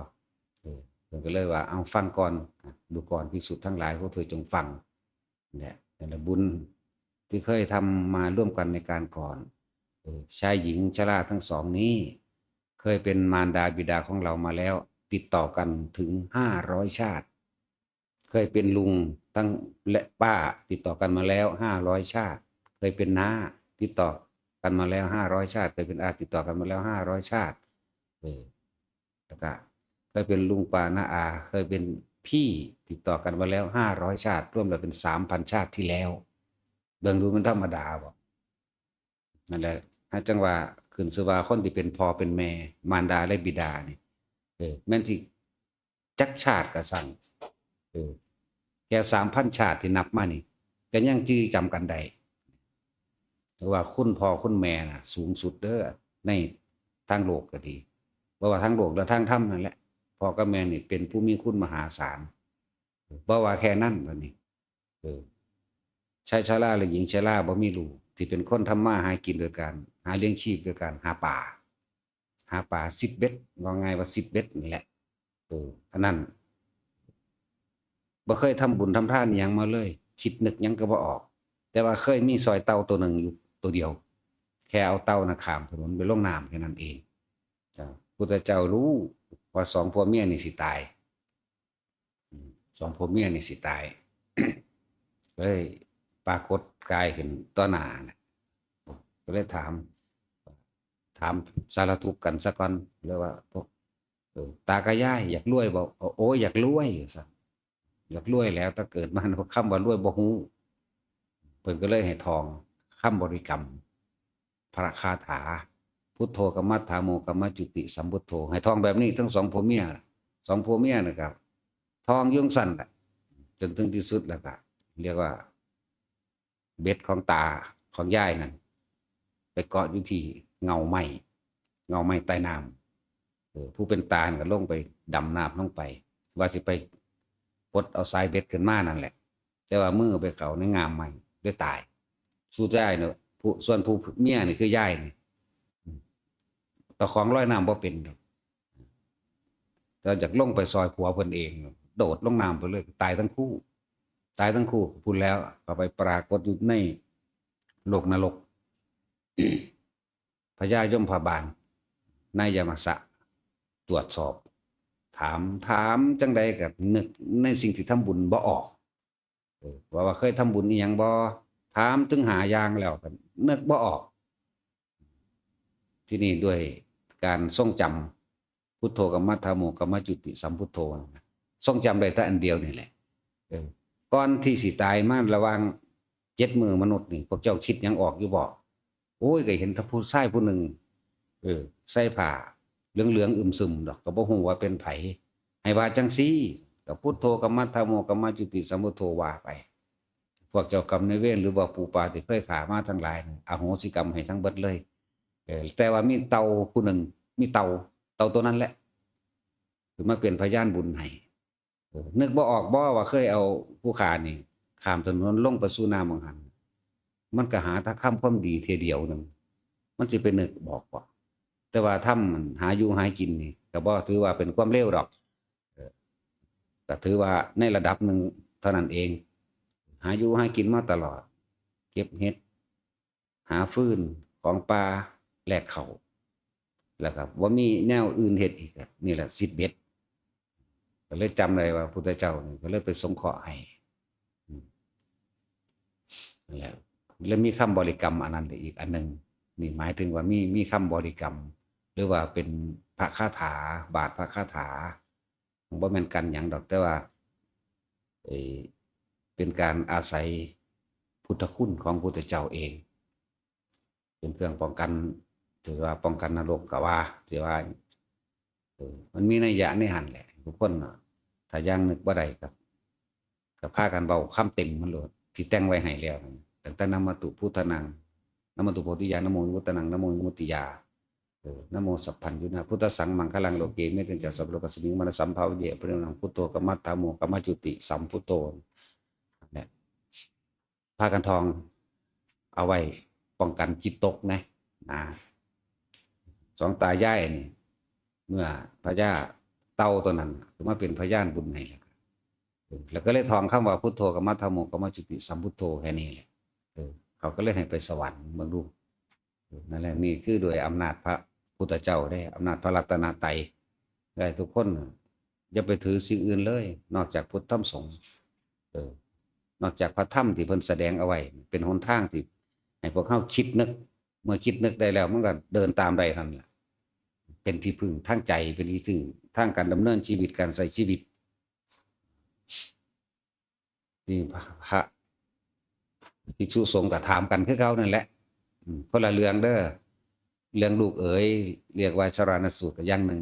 เออ เพิ่นก็เลยว่า "เอาฟังก่อน ดูก่อนภิกษุทั้งหลาย พวกเธอจงฟัง" เนี่ย แต่ละบุญที่เคยทำมาร่วมกันในการก่อน เออ ชายหญิงชราทั้งสองนี้ เคยเป็นมารดาบิดาของเรามาแล้ว ติดต่อกันถึงห้าร้อยชาติ เคยเป็นลุงทั้งและป้าติดต่อกันมาแล้วห้าร้อยชาติ เคยเป็นน้า ติดต่อกันมาแล้วห้าร้อยชาติ เคยเป็นอาติดต่อกันมาแล้วห้าร้อยชาติ เออ แล้วก็เคยเป็นลุงป้าน้าอา เคยเป็นพี่ติดต่อกันมาแล้วห้าร้อยชาติ รวมแล้วเป็นสามพันชาติที่แล้ว เบิ่งดูมันธรรมดาบ่ นั่นแหละ หาจั่งว่าขึ้นชื่อว่าคนที่เป็นพ่อเป็นแม่ มารดาและบิดานี่ เออ แม่นสิจักชาติก็ซั้ง เออ แค่สามพันชาติที่นับมานี่ ก็ยังจื่อจำกันได้ เพราะว่าคุณพ่อคุณแม่น่ะ สูงสุดเด้อ ในทางโลกก็ดี เพราะว่าทางโลกและทางธรรมนั่นแหละ พ่อกับแม่นี่เป็นผู้มีคุณมหาศาล บ่ว่าแค่นั้นบัดนี้ เออ ชายชราและหญิงชราบ่มีลูก ที่เป็นคนทำมาหากินโดยการหาเลี้ยงชีพโดยการหาปลา หาปลาซิดเบ็ด ว่าง่ายว่าซิดเบ็ดนี่แหละ เออ อันนั้น บ่เคยทำบุญทำทานอิหยังมาเลย คิดนึกหยังก็บ่ออก แต่ว่าเคยมีซอยเต่าตัวหนึ่งอยู่ตัวเดียว แค่เอาเต่านะข้ามถนนไปลงน้ำแค่นั้นเอง จ้ะ พุทธเจ้ารู้ว่าสองผัวเมียนี่สิตาย อืม สองผัวเมียนี่สิตาย เลยปรากฏกายขึ้นต่อหน้าน่ะ ก็เลยถาม ถามสารทุกข์กันซะก่อน เลยว่า พวก เออ ตากับยายอยากรวยบ่ โอ้ อยากรวย ว่าซั่น อยากรวยแหล้ว แต่เกิดมาคำว่ารวยบ่ฮู้ เพิ่นก็เลยให้ท่องคำบริกรรม พระคาถา พุทโธ กัมมัฏฐาโม กัมมจุติ สัมพุทโธ ให้ท่องแบบนี้ทั้งสองผัวเมีย สองผัวเมียนะครับ ท่องอยู่จั่งซั่นแหละ จนถึงที่สุดแล้วก็ เรียกว่า เบ็ดของตาของยายนั่น ไปเกาะอยู่ที่เงาไม้ เงาไม้ใต้น้ำ เออ ผู้เป็นตานั่นก็ลงไปดำน้ำลงไป ว่าสิไปปลดเอาสายเบ็ดขึ้นมานั่นแหละ แต่ว่ามือไปเข้าในง่ามไม้ เลยตาย สุดท้ายเนี่ย ผู้ ส่วนผู้เมียนี่คือยายนี่ ตะของลอยน้ำบ่เป็นดอก แต่อยากลงไปซอยผัวเพิ่นเอง โดดลงน้ำไปเลย ตายทั้งคู่ ตายทั้งคู่ พู้นแล้วก็ไปปรากฏอยู่ในโลกนรก พญายมพบาล นายยมสะ ตรวจสอบ ถาม ถามจั่งใดก็นึกในสิ่งที่ทำบุญบ่ออก เออ ว่า ว่าเคยทำบุญอีหยังบ่ ถามถึงห้าอย่างแล้วก็นึกบ่ออก ที่นี่ด้วยการทรงจำ พุทโธ กัมมัฏฐาโม กัมมจุติ สัมพุทโธ นะ ทรงจำได้แต่อันเดียวนี่แหละ เออ ก่อนที่สิตายมาระหว่างเจ็ดมื้อมนุษย์นี่ พวกเจ้าคิดหยังออกอยู่บ่ โอ้ย ก็เห็นแต่ผู้ชายผู้หนึ่ง เออ ใส่ผ้าเหลืองๆอึมซึมดอก ก็บ่ฮู้ว่าเป็นไผ ให้ว่าจั่งซี่ ก็พุทโธ กัมมัฏฐาโม กัมมจุติ สัมพุทโธ ว่าไป พวกเจ้ากรรมนายเวร หรือว่าปู่ป้าที่เคยฆ่ามาทั้งหลายนี่ อโหสิกรรมให้ทั้งเบิดเลย เออ แต่ว่ามีเต่าผู้หนึ่ง มีเต่า เต่าตัวนั้นแหละ คือมาเป็นพยานบุญให้ เออ นึกบ่ออกบ่ว่าเคยเอาผู้ฆ่านี่ข้ามถนนลงไปสู่น้ำหม่องหั้น มันก็หาแต่คำความดีเทื่อเดียวหนึ่ง มันสิไปนึกบอกบ่ แต่ว่าทำมันหาอยู่หากินนี่ก็บ่ถือว่าเป็นความเลวดอก เออ ก็ถือว่าในระดับหนึ่งเท่านั้นเอง หาอยู่หากินมาตลอด เก็บเห็ด หาฟืนของป่า แลกข้าว แล้วก็บ่มีแนวอื่นเฮ็ดอีกอะ นี่แหละซิดเบ็ด ก็เลยจำได้ว่าพุทธเจ้านี่ก็เลยไปสงเคราะห์ให้ อืม นั่นแหละ แล้วมีคำบริกรรมอันนั้นอีกอันหนึ่ง นี่หมายถึงว่ามี มีคำบริกรรม หรือว่าเป็นพระคาถา บาทพระคาถา บ่แม่นกันหยังดอก แต่ว่า เอ่อ เป็นการอาศัยพุทธคุณของพุทธเจ้าเอง เป็นเครื่องป้องกัน ถือว่าป้องกันนรกก็ว่า ถือว่า เออ มันมีนัยยะในหั่นแหละ ทุกคนน่ะ ถ้ายังนึกบ่ได้ก็ ก็พากันเว้าคำเต็มมันโลด ที่แต่งไว้ให้แล้วนั่น ตั้งแต่นะโมตุพุทธานัง นะโมตุโพธิยา นะโมวิมุตตานัง นะโมวิมุตติยา เออ นะโมสัพพัญญุนะ พุทธัสสังมังคลังโลเก เมตตัญจะสัพพะโลกัสมิง มานะสัมภาวิเย อภิวาเทนะ พุทโธ กัมมัฏฐาโม กัมมจุติ สัมพุทโธ นั่นแหละ พากันท่องเอาไว้ป้องกันจิตตกนะ นะ สองตายายนี่ เมื่อพญาเต่าตัวนั้นมาเป็นพยานบุญให้แล้วก็ แล้วก็เลยท่องคำว่าพุทโธ กัมมัฏฐาโม กัมมจุติ สัมพุทโธ แค่นี้แหละ เออ เขาก็เลยให้ไปสวรรค์ เบิ่งดู เออ นั่นแหละ นี่คือด้วยอำนาจพระพุทธเจ้าเด้ อำนาจพระรัตนตรัย ได้ทุกคน อย่าไปถือสิ่งอื่นเลย นอกจากพุทธธรรมสงฆ์ เออ นอกจากพระธรรมที่เพิ่นแสดงเอาไว้ เป็นหนทางที่ ให้พวกเฮาคิดนึก เมื่อคิดนึกได้แล้วมันก็เดินตามได้นั่นแหละ เป็นที่พึ่งทางใจ เป็นที่พึ่งทางการดำเนินชีวิต การใช้ชีวิต นี่พระ พระภิกษุสงฆ์ก็ถามกันคือเก่านั่นแหละ อืม คนละเรื่องเด้อ เรื่องลูกเอ๋ย เรียกว่าชรานสูตรก็อย่างหนึ่ง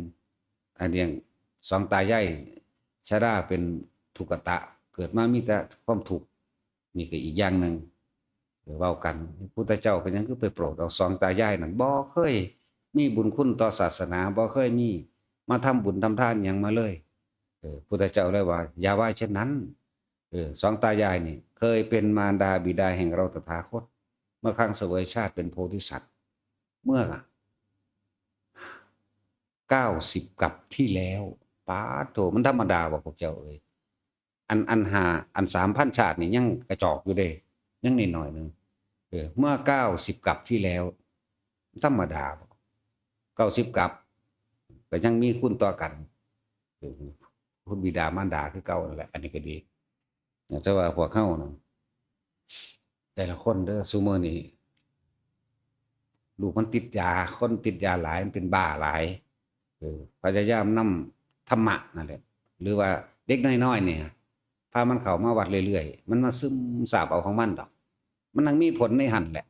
อันเรื่องสองตายายชราเป็นทุกขตะ เกิดมามีแต่ความทุกข์ นี่ก็อีกอย่างหนึ่ง เออ เว้ากัน พุทธเจ้าเป็นหยังคือไปโปรดเอาสองตายายนั่น บ่เคยมีบุญคุณต่อศาสนา บ่เคยมีมาทำบุญทำทานหยังมาเลย เออ พุทธเจ้าเลยว่า อย่าว่าเช่นนั้น เออ สองตายายนี่ เคยเป็นมารดาบิดาแห่งเราตถาคต เมื่อครั้งเสวยชาติเป็นโพธิสัตว์ เมื่อ เก้าสิบกัปที่แล้ว ป๊าดโธ่ มันธรรมดาบ่พวกเจ้าเอ้ย อัน อันห้า อันสามพันชาตินี่ยังกระจอกอยู่เด้ ยังนิดหน่อยหนึ่ง เออ เมื่อเก้าสิบกัปที่แล้ว ธรรมดาบ่ เก้าสิบกัป ก็ยังมีคุณต่อกัน เออ คุณบิดามารดาคือเก่านั่นแหละ อันนี้ก็ดี แต่ว่าพวกเฮานะ แต่ละคนเด้อ ซุมื้อนี้ ลูกมันติดยา คนติดยาหลาย มันเป็นบ้าหลาย เออ พยายามนำธรรมะนั่นแหละ หรือว่าเด็กน้อยๆเนี่ย พามันเข้ามาวัดเรื่อยๆ มันมาซึมซาบเอาของมันดอก มันยังมีผลในหั่นแหละ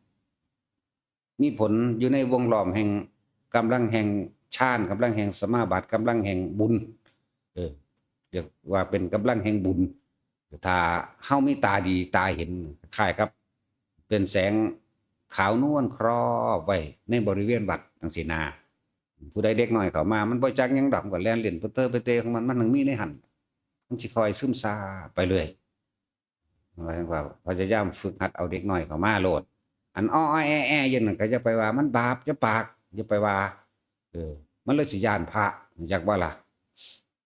มีผลอยู่ในวงล้อมแห่งกำลังแห่งฌาน กำลังแห่งสมาบัติ กำลังแห่งบุญ เออ เรียกว่าเป็นกำลังแห่งบุญ ถ้าเฮามีตาดีตาเห็น คล้ายกับเป็นแสงขาวนวลครอบไว้ในบริเวณวัดจังซี้นา ผู้ใดเด็กน้อยเข้ามา มันบ่จักหยังดอก มันก็แล่นเล่นเปิดเตอร์เปิดเตของมัน มันยังมีในหั่น มันสิค่อยซึมซาบไปเรื่อย หมายถึงว่าพยายามฝึกหัดเอาเด็กน้อยเข้ามาโลด อันอ้อๆแอ้ๆอยู่นั่นก็อย่าไปว่ามันบาป อย่าปาก อย่าไปว่า เออ มันเลยสิย้านพระ รู้จักบ่ล่ะ?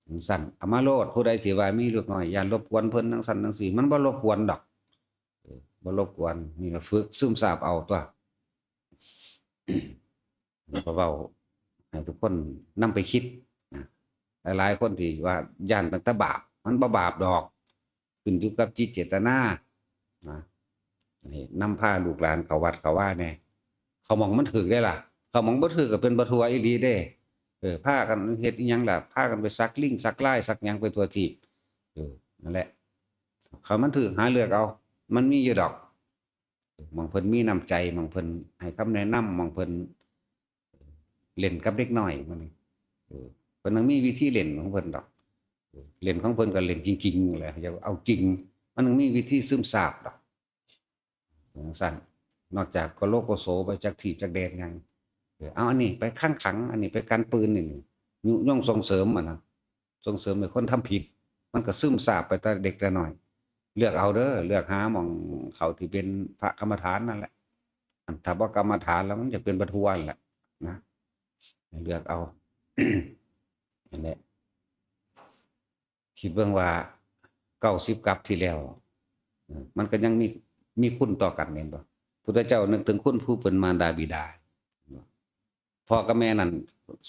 จั่งซั้น เอามาโลด ผู้ใดที่ว่ามีลูกน้อย ย้านรบกวนเพิ่นจั่งซั้นจั่งซี้ มันบ่รบกวนดอก เออ บ่รบกวน นี่ก็ฝึกซึมซาบเอาตั๊ว ก็เว้าให้ทุกคนนำไปคิดนะ หลายๆคนที่ว่าย้านตั้งแต่บาป มันบ่บาปดอก ขึ้นอยู่กับจิตเจตนานะ นี่นำพาลูกหลานเข้าวัดเข้าวาแหน่ เข้าหม่องมันถืกเด้ล่ะ เข้าหม่องบ่ถืกก็เป็นบ่ทั่วอีหลีเด้ เออ พากันเฮ็ดอิหยังล่ะ พากันไปสักลิงสักลายสักหยังไปทั่วทีป เออ นั่นแหละ คันมันถืกหาเลือกเอา มันมีอยู่ดอก หม่องเพิ่นมีน้ำใจ หม่องเพิ่นให้คำแนะนำ หม่องเพิ่นเล่นกับเด็กน้อย มันนี่ เออ เพิ่นต้องมีวิธีเล่นของเพิ่นดอก เออ เล่นของเพิ่นก็เล่นจริงๆแหละ อย่าเอาจริง มันต้องมีวิธีซึมซาบดอก จั่งซั้น นอกจากกะโลโกโสไปจักทีบจักแดนหยัง เออ เอาอันนี้ไปขังขัง อันนี้ไปกันปืนนี่ ยุยงส่งเสริมอะนะ ส่งเสริมให้คนทำผิด มันก็ซึมซาบไปแต่เด็กแต่น้อย เลือกเอาเด้อ เลือกหาหม่องเข้าที่เป็นพระกรรมฐานนั่นแหละ อันถ้าบ่กรรมฐานแล้วมันจะเป็นบ่ทั่วนั่นแหละนะ เลือกเอา นั่นแหละ คิดเบิ่งว่าเก้าสิบกัปที่แล้ว เออ มันก็ยังมี มีคุณต่อกันแม่นบ่? พุทธเจ้านึกถึงคุณผู้เป็นมารดาบิดา พ่อกับแม่นั่น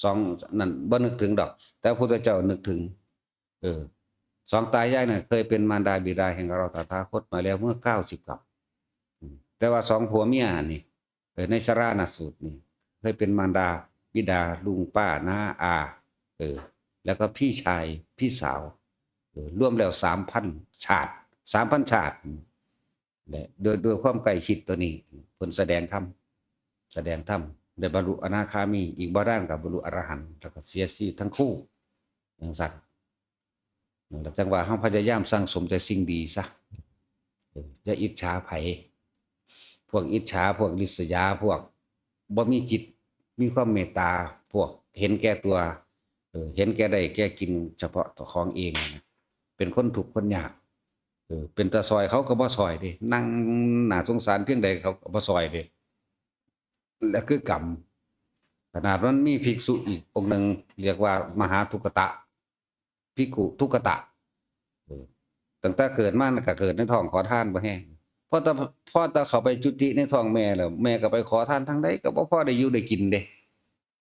สอง นั่นบ่นึกถึงดอก แต่พุทธเจ้านึกถึง เออ สองตายายนั่นเคยเป็นมารดาบิดาแห่งเราตถาคตมาแล้วเมื่อเก้าสิบกัป อืม แต่ว่าสองผัวเมียนี่ เออ ในชรานสูตรนี่ เคยเป็นมารดาบิดาลุงป้าน้าอา เออ แล้วก็พี่ชายพี่สาว เออ รวมแล้วสามพันชาติ สามพันชาติ และด้วย ด้วยความใกล้ชิดตัวนี้ เพิ่นแสดงธรรม แสดงธรรม ได้บรรลุอนาคามี อีกบ่ดานก็บรรลุอรหันต์ แล้วก็เสียชีวิตทั้งคู่ จั่งซั้น นั่นแหละ จั่งว่าเฮาพยายามสั่งสมแต่สิ่งดีซะ เออ อย่าอิจฉาไผ พวกอิจฉา พวกริษยา พวกบ่มีจิต มีความเมตตา พวกเห็นแก่ตัว เออ เห็นแก่ได้แก่กินเฉพาะเจ้าของเองนะ เป็นคนทุกข์คนยาก เออ เป็นตาซอยเขาก็บ่ซอยเด้ นั่งน่าสงสารเพียงใดเขาก็บ่ซอยเด้ และคือกรรม ขนาดมันมีภิกษุอีกองค์หนึ่ง เรียกว่ามหาทุกขตะ ภิกขุทุกขตะ เออ ตั้งแต่เกิดมาน่ะก็เกิดในท้องขอทานบ่แห้ง พอแต่ พอแต่เข้าไปจุติในท้องแม่แล้ว แม่ก็ไปขอทานทางใดก็บ่พอได้อยู่ได้กินเด้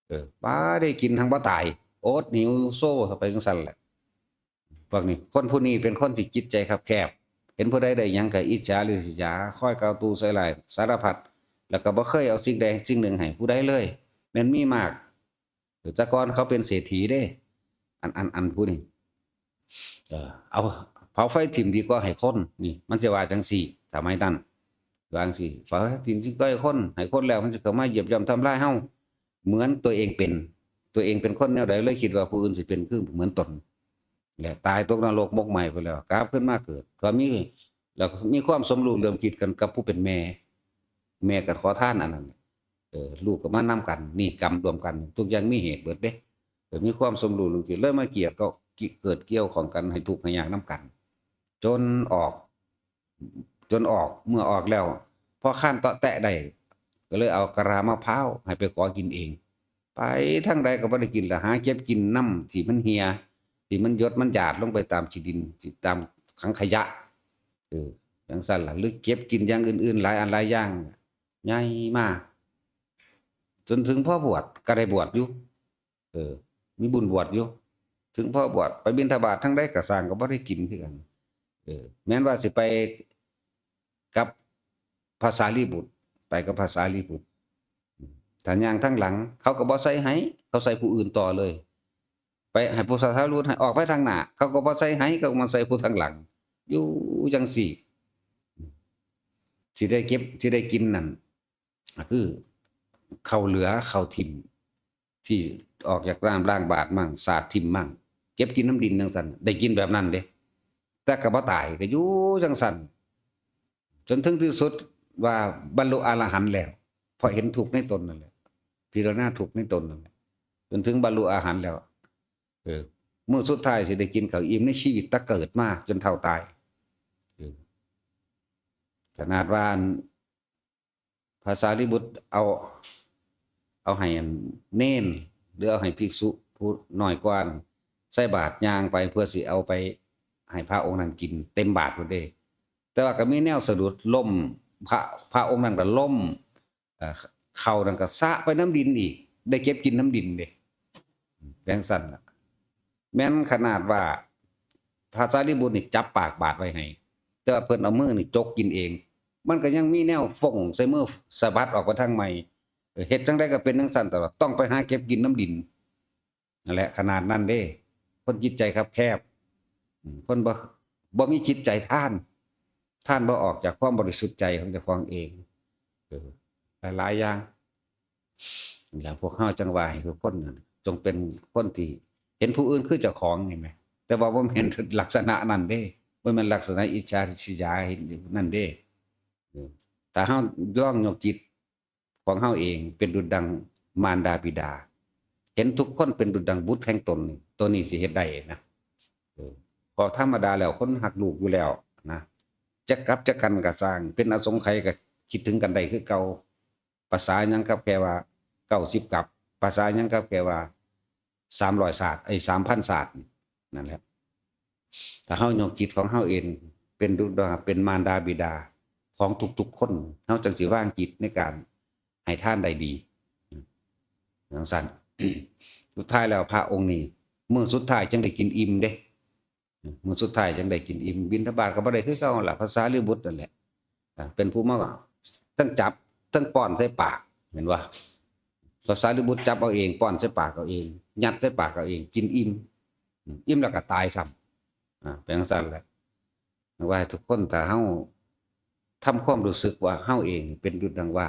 เออ บ่ได้กินทั้งบ่ตาย อดหิวโซเข้าไปจั่งซั้นแหละ พวกนี้ คนผู้นี้เป็นคนที่จิตใจคับแคบ เห็นผู้ใดได้หยังก็อิจฉาริษยา คอยกล่าวตู่ใส่ร้ายสารพัด แล้วก็บ่เคยเอาสิ่งใดสิ่งหนึ่งให้ผู้ใดเลย แม่นมีมาก แต่ก่อนเขาเป็นเศรษฐีเด้ อัน อัน อันผู้นี้ เออ เอาเผาไฟถิ่มดีกว่าให้คน นี่ มันจะว่าจังซี่ สมัยนั้น ว่าจังซี่ เผาไฟถิ่มดีกว่าให้คน ให้คนแล้วมันจะเข้ามาเหยียบย่ำทำลายเฮา เหมือนตัวเองเป็น ตัวเองเป็นคนแนวใด เลยคิดว่าผู้อื่นสิเป็นคือเหมือนตน และตายตกนรกหมกไหม้ไปแล้ว กลับขึ้นมาเกิด ก็มี แล้วก็มีความสมรู้ร่วมคิดกันกับผู้เป็นแม่ แม่ก็ขอทานอันนั้น เออ ลูกก็มานำกัน นี่กรรมร่วมกัน ทุกอย่างมีเหตุเบิดเด้ เออ มีความสมรู้ร่วมคิด เลยมาเกลียดก็เกิดเกี่ยวข้องกัน ให้ทุกข์ให้ยากนำกัน จนออก จนออก เมื่อออกแล้ว พอคานเตาะแตะได้ ก็เลยเอากะลามะพร้าวให้ไปขอกินเอง ไปทางใดก็บ่ได้กินละ หาเก็บกินน้ำที่มันเหี่ย ที่มันหยดมันหยาดลงไปตามขี้ดิน ที่ตามถังขยะ เออ จังซั่นล่ะ หรือเก็บกินอย่างอื่นๆ หลายอันหลายอย่าง ใหญ่มาก จนถึงพอบวชก็ได้บวชอยู่ เออ มีบุญบวชอยู่ ถึงพอบวชไปบิณฑบาตทางใดก็สร้างก็บ่ได้กินคือกัน เออ แม้นว่าสิไปกับพระสารีบุตร ไปกับพระสารีบุตร ถ้าย่างทางหลัง เขาก็บ่ใส่ให้ เขาใส่ผู้อื่นต่อเลย ไปให้พระสารีบุตรให้ออกไปทางหน้า เขาก็บ่ใส่ให้ เขาก็มาใส่ผู้ทางหลัง อยู่จังซี่ สิได้เก็บ สิได้กินนั่น คือ เข้าเหลือ เข้าถิ่ม ที่ออกจากน้ำล้างบาตรมั่ง สาดถิ่มมั่ง เก็บกินน้ำดินจังซั่น ได้กินแบบนั้นเด้ แต่ก็บ่ตาย ก็อยู่จังซั่น จนถึงที่สุดว่าบรรลุอรหันต์แล้ว เพราะเห็นทุกข์ในตนนั่นแหละ พิจารณาทุกข์ในตนนั่นแหละ จนถึงบรรลุอรหันต์แล้ว เออ มื้อสุดท้ายสิได้กินข้าวอิ่มในชีวิตตั้งแต่เกิดมาจนเฒ่าตาย เออ ขนาดว่าอัน พระสารีบุตรเอา เอาให้อันเณร หรือเอาให้ภิกษุผู้น้อยกว่านั้น ใส่บาตรย่างไปเพื่อสิเอาไปให้พระองค์นั้นกินเต็มบาตรพุ้นเด้ แต่ว่าก็มีแนวสะดุดล้ม พระ พระองค์นั้นก็ล้ม เอ่อ ข้าวนั้นก็สะไปนำดินอีก ได้เก็บกินนำดินเด้ จังซั่นล่ะ แม้นขนาดว่าพระสารีบุตรนี่จับปากบาตรไว้ให้ แต่ว่าเพิ่นเอามือนี่จกกินเอง มันก็ยังมีแนวฟงใส่มือสะบัดออกไปทางใหม่ เออ เฮ็ดจังใดก็เป็นจังซั่นตลอด ต้องไปหาเก็บกินนำดิน นั่นแหละ ขนาดนั้นเด้ คนจิตใจคับแคบ อืม คนบ่ บ่มีจิตใจทาน ทานบ่ออกจากความบริสุทธิ์ใจของเจ้าของเอง เออ หลายๆอย่าง แล้วพวกเฮาจังว่าให้ทุกคนนั่นจงเป็นคนที่เห็นผู้อื่นคือเจ้าของ เห็นไหม แต่ว่าบ่แม่นลักษณะนั้นเด้ บ่แม่นลักษณะอิจฉาริษยาเห็นนั่นเด้ เออ ถ้าเฮาลองยกจิตของเฮาเองเป็นดุจดังมารดาบิดา เห็นทุกคนเป็นดุจดังบุตรแห่งตนนี่ ตัวนี้สิเฮ็ดได้นะ เออ เพราะธรรมดาแล้วคนฮักลูกอยู่แล้วนะ จักกลับจักกันก็ซ่าง เป็นอสงไขยก็คิดถึงกันได้คือเก่า ภาษาหยังกับแค่ว่าเก้าสิบกลับ ภาษาหยังกับแค่ว่าสามร้อยชาติ ไอ้ สามพันชาตินี่ นั่นแหละ ถ้าเฮายกจิตของเฮาเองเป็นดุจดัง เป็นมารดาบิดาของทุกๆคน เฮาจังสิวางจิตในการให้ทานได้ดี จังซั่น สุดท้ายแล้วพระองค์นี้ มื้อสุดท้ายจังได้กินอิ่มเด้ มื้อสุดท้ายจังได้กินอิ่ม บิณฑบาตก็บ่ได้คือเก่าหั่นล่ะ พระสารีบุตรนั่นแหละ อ่า เป็นผู้มาทั้งจับทั้งป้อนใส่ปาก เห็นบ่ พระสารีบุตรจับเอาเอง ป้อนใส่ปากเอาเอง ยัดใส่ปากเอาเอง กินอิ่ม อิ่มแล้วก็ตายซ้ำ อ่า เป็นจังซั่นแหละ ว่าให้ทุกคนถ้าเฮาทำความรู้สึกว่าเฮาเองเป็นดุจดังว่า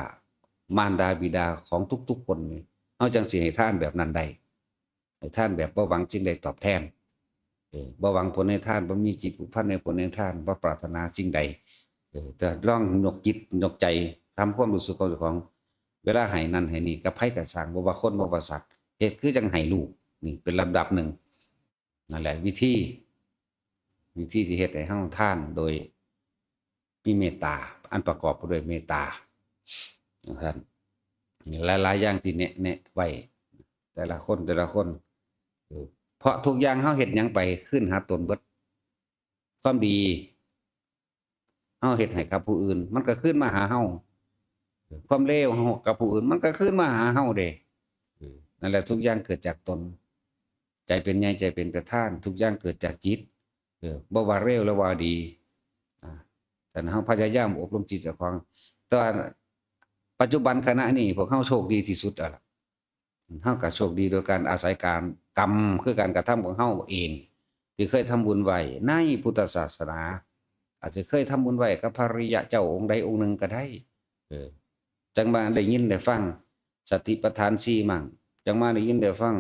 มารดาบิดาของทุกๆคนนี่ เฮาจังสิให้ทานแบบนั้นได้ ให้ทานแบบบ่หวังสิ่งใดตอบแทน เออ บ่หวังผลให้ทาน บ่มีจิตผูกพันในผลให้ทาน บ่ปรารถนาสิ่งใด เออ แต่ลองยกจิตยกใจ ทำความรู้สึกของเจ้าของ เวลาให้นั่นให้นี่ กับไผก็ซ่าง บ่ว่าคนบ่ว่าสัตว์ เฮ็ดคือจังให้ลูก นี่เป็นลำดับหนึ่ง นั่นแหละวิธี วิธีที่เฮ็ดให้เฮาทานโดยมีเมตตา อันประกอบไปด้วยเมตตา นะครับ หลายๆอย่างที่แนะ แนะไว้ แต่ละคน แต่ละคน เออ เพราะทุกอย่างเฮาเฮ็ดหยังไปคืนหาตนเบิด ความดีเฮาเฮ็ดให้กับผู้อื่น มันก็คืนมาหาเฮา ความเลวเฮากับผู้อื่น มันก็คืนมาหาเฮาเด้ เออ นั่นแหละ ทุกอย่างเกิดจากตน ใจเป็นใหญ่ ใจเป็นประธาน ทุกอย่างเกิดจากจิต เออ บ่ว่าเลวหรือว่าดี อ่า แต่เฮาพยายามอบรมจิตเจ้าของ แต่ว่า ปัจจุบันขณะนี้พวกเฮาโชคดีที่สุดแล้วล่ะ เฮาก็โชคดีโดยการอาศัยการกรรม คือการกระทำของเฮาเอง ที่เคยทำบุญไว้ในพุทธศาสนา อาจจะเคยทำบุญไว้กับพระอริยะเจ้าองค์ใดองค์หนึ่งก็ได้ เออ จั่งมาได้ยินได้ฟังสติปัฏฐานสี่มั่ง จั่งมาได้ยินได้ฟัง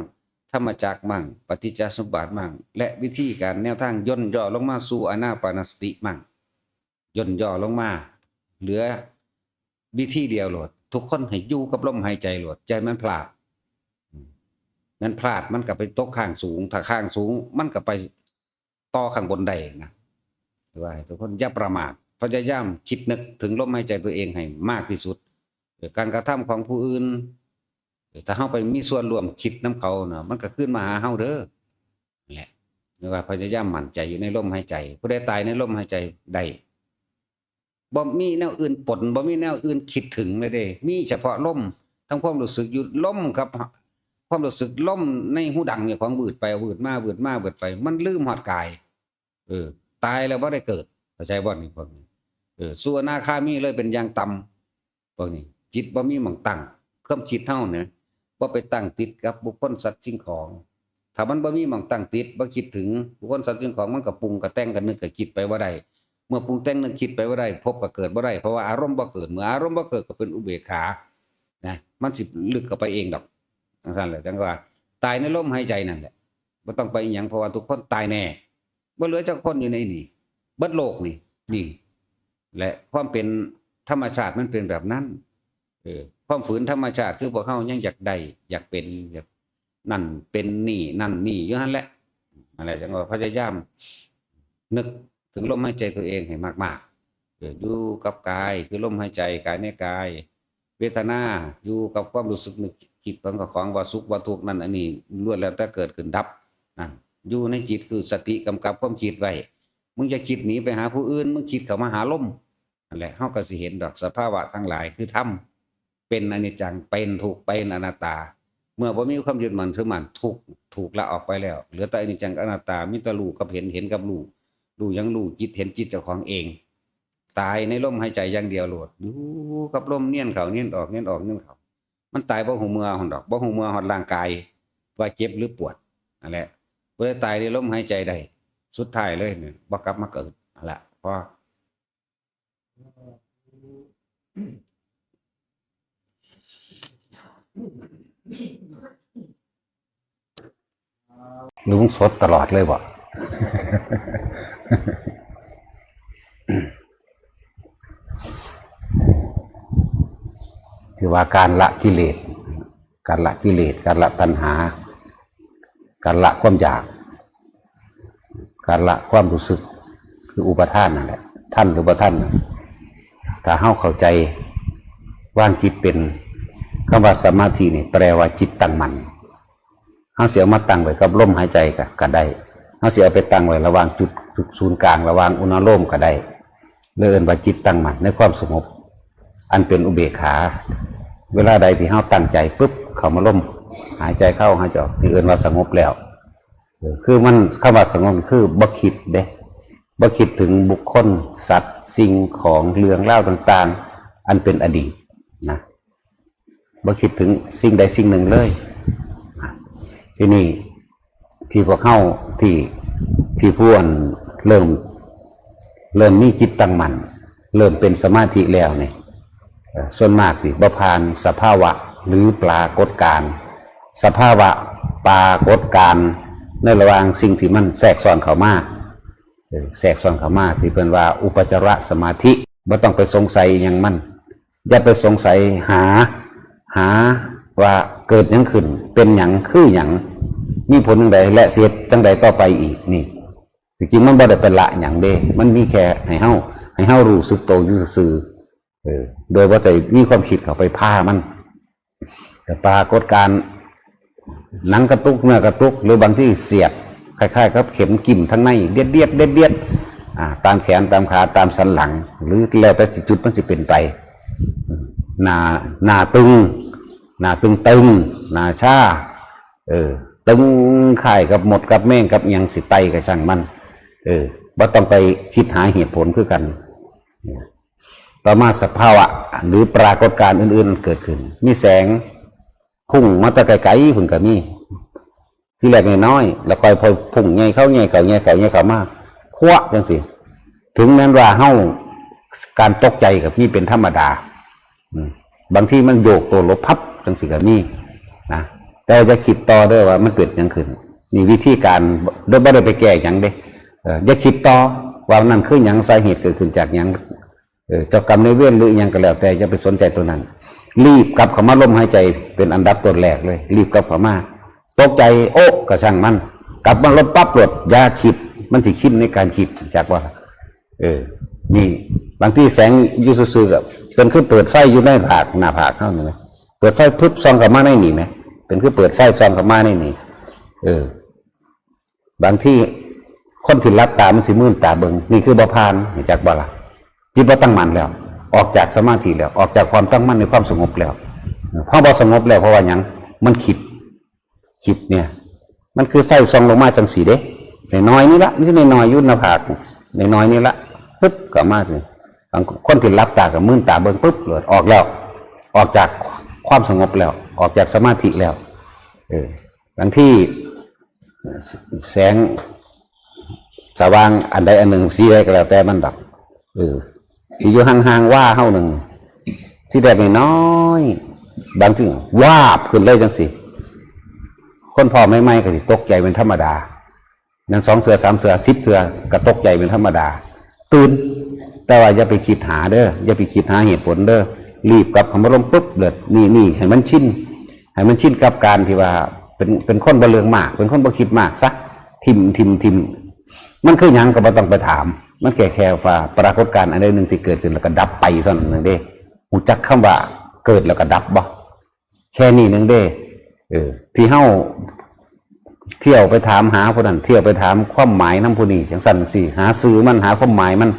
ธรรมจักรมั่ง ปฏิจจสมุปบาทมั่ง และวิธีการแนวทางย่นย่อลงมาสู่อานาปานสติมั่ง ย่นย่อลงมา เหลือวิธีเดียวโลด ทุกคนให้อยู่กับลมหายใจโลด อย่าให้มันพลาด มันพลาดมันก็ไปตกข้างสูง ถ้าข้างสูงมันก็ไปต่อข้างบนได้นะ ว่าให้ทุกคนอย่าประมาท พยายามคิดนึกถึงลมหายใจตัวเองให้มากที่สุด เออ การกระทำของผู้อื่น เออ ถ้าเฮาไปมีส่วนร่วมคิดนำเขานะ มันก็คืนมาหาเฮาเด้อ นั่นแหละ เรียกว่าพยายามมั่นใจอยู่ในลมหายใจ ผู้ใดตายในลมหายใจได้ บ่มีแนวอื่นปน บ่มีแนวอื่นคิดถึงเลยเด้ มีเฉพาะลม ทั้งความรู้สึกอยู่ ลมกับความรู้สึก ลมในหูดังเนี่ยของวืดไปวืดมา วืดมา วืดไป มันลืมฮอดกาย เออ ตายแล้วบ่ได้เกิด เข้าใจบ่นี่พวกนี้ เออ สู่อนาคามีเลยเป็นอย่างต่ำ พวกนี้ จิตบ่มีหม่องตั้ง ความคิดเฮาเนี่ย บ่ไปตั้งติดกับบุคคลสัตว์สิ่งของ ถ้ามันบ่มีหม่องตั้งติด บ่คิดถึงบุคคลสัตว์สิ่งของ มันก็ปรุงก็แต่งก็นึกก็คิดไปบ่ได้ เมื่อปรุงแต่งนึกคิดไปบ่ได้ ภพก็เกิดบ่ได้ เพราะว่าอารมณ์บ่เกิด เมื่ออารมณ์บ่เกิดก็เป็นอุเบกขา นะ มันสิลึกเข้าไปเองดอก จั่งซั้นแหละ จั่งว่า ตายในลมหายใจนั่นแหละ บ่ต้องไปอิหยัง เพราะว่าทุกคนตายแน่ บ่เหลือจักคนอยู่ในนี่ เบิดโลกนี่ นี่ และความเป็นธรรมชาติมันเป็นแบบนั้น เออ ความฝืนธรรมชาติคือพวกเฮายังอยากได้ อยากเป็น อยากนั่นเป็นนี่ นั่นนี่อยู่หั่นแหละ นั่นแหละ จั่งว่าพยายามนึกถึงลมหายใจตัวเองให้มากๆ เออ อยู่กับกาย คือลมหายใจ กายในกาย เวทนา อยู่กับความรู้สึกนึกคิดของเจ้าของ ว่าสุขว่าทุกข์นั่นอันนี้ ล้วนแล้วแต่เกิดขึ้นดับ นั่น อยู่ในจิตคือสติกำกับความคิดไว้ มึงจะคิดหนีไปหาผู้อื่น มึงคิดเข้ามาหาลม นั่นแหละ เฮาก็สิเห็นดอกสภาวะทั้งหลายคือธรรม เป็นอนิจจัง เป็นทุกข์ เป็นอนัตตา เมื่อบ่มีความยึดมั่นถือมั่น ทุกข์ถูกละออกไปแล้ว เหลือแต่อนิจจังกับอนัตตา มีแต่รู้กับเห็น เห็นกับรู้ รู้หยังรู้จิต เห็นจิตเจ้าของเอง ตายในลมหายใจอย่างเดียวโลด อยู่กับลมเนียนเข้าเนียนออก เนียนออกเนียนเข้า มันตายบ่ฮู้เมื่อหั่นดอก บ่ฮู้เมื่อฮอดร่างกาย ว่าเจ็บหรือปวด นั่นแหละ ผู้ใดตายในลมหายใจได้ สุดท้ายเลยเนี่ย บ่กลับมาเกิด นั่นแหละ พอ ลุงสดตลอดเลยบ่ ถือว่าการละกิเลส การละกิเลส การละตัณหา การละความอยาก การละความรู้สึก คืออุปาทานนั่นแหละ ทันหรือบ่ทันน่ะ ถ้าเฮาเข้าใจ วางจิตเป็น คำว่าสมาธินี่แปลว่าจิตตั้งมั่น เฮาสิเอามาตั้งไว้กับลมหายใจก็ ก็ได้ เฮาสิเอาไปตั้งไว้ระหว่างจุด จุดศูนย์กลาง ระหว่างอุณาโลมก็ได้ หรือเอิ้นว่าจิตตั้งมั่นในความสงบ อันเป็นอุเบกขา เวลาใดที่เฮาตั้งใจปุ๊บ เข้ามาลม หายใจเข้า หายใจออก นี่เอิ้นว่าสงบแล้ว เออ คือมัน คำว่าสงบคือบ่คิดเด้ บ่คิดถึงบุคคล สัตว์ สิ่งของ เรื่องราวต่างๆ อันเป็นอดีตนะ บ่คิดถึงสิ่งใดสิ่งหนึ่งเลย ทีนี้ที่พวกเฮาที่ ที่ผู้อันเริ่ม เริ่มมีจิตตั้งมั่น เริ่มเป็นสมาธิแล้วนี่ เอ่อ ส่วนมากสิบ่ผ่านสภาวะหรือปรากฏการณ์ สภาวะปรากฏการณ์ในระหว่างสิ่งที่มันแทรกซ้อนเข้ามา เออ แทรกซ้อนเข้ามาที่เพิ่นว่าอุปจารสมาธิ บ่ต้องไปสงสัยหยังมัน อย่าไปสงสัย หา หาว่าเกิดหยังขึ้น เป็นหยัง คือหยัง มีผลจั่งใด และสิเฮ็ดจั่งใดต่อไปอีก นี่ จริงๆมันบ่ได้เป็นละหยังเด้ มันมีแค่ให้เฮา ให้เฮารู้สึกโตอยู่ซื่อๆ เออ โดยบ่ได้มีความคิดเข้าไปพามัน แต่ปรากฏการณ์หนังกระตุก เนื้อกระตุก หรือบางทีเสียด คล้ายๆกับเข็มจิ้มทางใน เดียดๆ เดียดๆ อ่า ตามแขน ตามขา ตามสันหลัง หรือแล้วแต่สิจุดมันสิเป็นไป หน้า หน้าตึง หน้าตึงๆ หน้าชา เออ ตึงคล้ายกับมดกับแมงกับอิหยังสิไต่ก็ช่างมัน เออ บ่ต้องไปคิดหาเหตุผลคือกัน เออ ต่อมาสภาวะหรือปรากฏการณ์อื่นๆเกิดขึ้น มีแสงพุ่งมาแต่ไกลๆพุ่นก็มี ทีแรกน้อยๆแล้วค่อยพอพุ่งใหญ่เข้าใหญ่เข้าใหญ่เข้าใหญ่เข้ามา พวะจังสิ ถึงแม้นว่าเฮาการตกใจกับมีเป็นธรรมดา อืม บางทีมันโยกตัวหลบพับจังสิก็มีนะ แต่ว่าจะคิดต่อเด้อว่ามันเกิดหยังขึ้น นี่วิธีการ โดยบ่ได้ไปแก้หยังเด้ เออ อย่าคิดต่อว่านั่นคือหยัง สาเหตุเกิดขึ้นจากหยัง เออ เจ้ากรรมนายเวรหรือหยังก็แล้วแต่ อย่าไปสนใจตัวนั้น รีบกลับเข้ามาลมหายใจเป็นอันดับต้นแรกเลย รีบกลับเข้ามา ตกใจ โอ๊ะ ก็ช่างมัน กลับมาลมปั๊บโลด อย่าคิด มันสิชินในการคิด จักว่า เออ นี่ บางทีแสงอยู่ซื่อๆก็เป็นคือเปิดไฟอยู่ในผาก หน้าผากเฮานี่นะ เปิดไฟปึ๊บส่องเข้ามาในนี่แหม เป็นคือเปิดไฟส่องเข้ามาในนี่ เออ บางทีคนที่หลับตามันสิมืนตาเบิ่ง นี่คือบ่ผ่าน รู้จักบ่ล่ะ จิตบ่ตั้งมั่นแล้ว ออกจากสมาธิแล้ว ออกจากความตั้งมั่นในความสงบแล้ว เพราะบ่สงบแล้ว เพราะว่าหยัง มันคิด คิดเนี่ย มันคือไฟส่องลงมาจังสี่เด้ น้อยๆนี่ละ มันสิน้อยๆอยู่หน้าผาก น้อยๆนี่ละ ปึ๊บ ก็มาคือ บางคนที่หลับตาก็มืนตาเบิ่งปึ๊บโลด ออกแล้ว ออกจากความสงบแล้ว ออกจากสมาธิแล้ว เออ บางทีแสงสว่างอันใดอันหนึ่ง สีใดก็แล้วแต่มันดับ เออ สิอยู่ห่างๆว่าเฮาหนึ่ง ที่แรกน้อยๆ บางทีวาบขึ้นเลยจังสิ คนพ้อใหม่ๆก็สิตกใจเป็นธรรมดา นั่นสองเทื่อ สามเทื่อ สิบเทื่อ ก็ตกใจเป็นธรรมดา ตื่น แต่ว่าอย่าไปคิดหาเด้อ อย่าไปคิดหาเหตุผลเด้อ รีบกลับเข้ามาลมปุ๊บเลย นี่ นี่ ให้มันชิน ให้มันชินกับการที่ว่าเป็น เป็นคนบ่เรื่องมาก เป็นคนบ่คิดมากซะ ทิ่ม ทิ่ม ทิ่ม มันคือหยังก็บ่ต้องไปถาม มันแค่ แค่ว่าปรากฏการณ์อันใดหนึ่งที่เกิดขึ้นแล้วก็ดับไปเท่านั้นเองเด้ รู้จักคำว่าเกิดแล้วก็ดับบ่ แค่นี้หนึ่งเด้ เออ ที่เฮาเที่ยวไปถามหาผู้นั้น เที่ยวไปถามความหมายนำผู้นี้ จังซั่นจังซี้ หาชื่อมัน หาความหมายมัน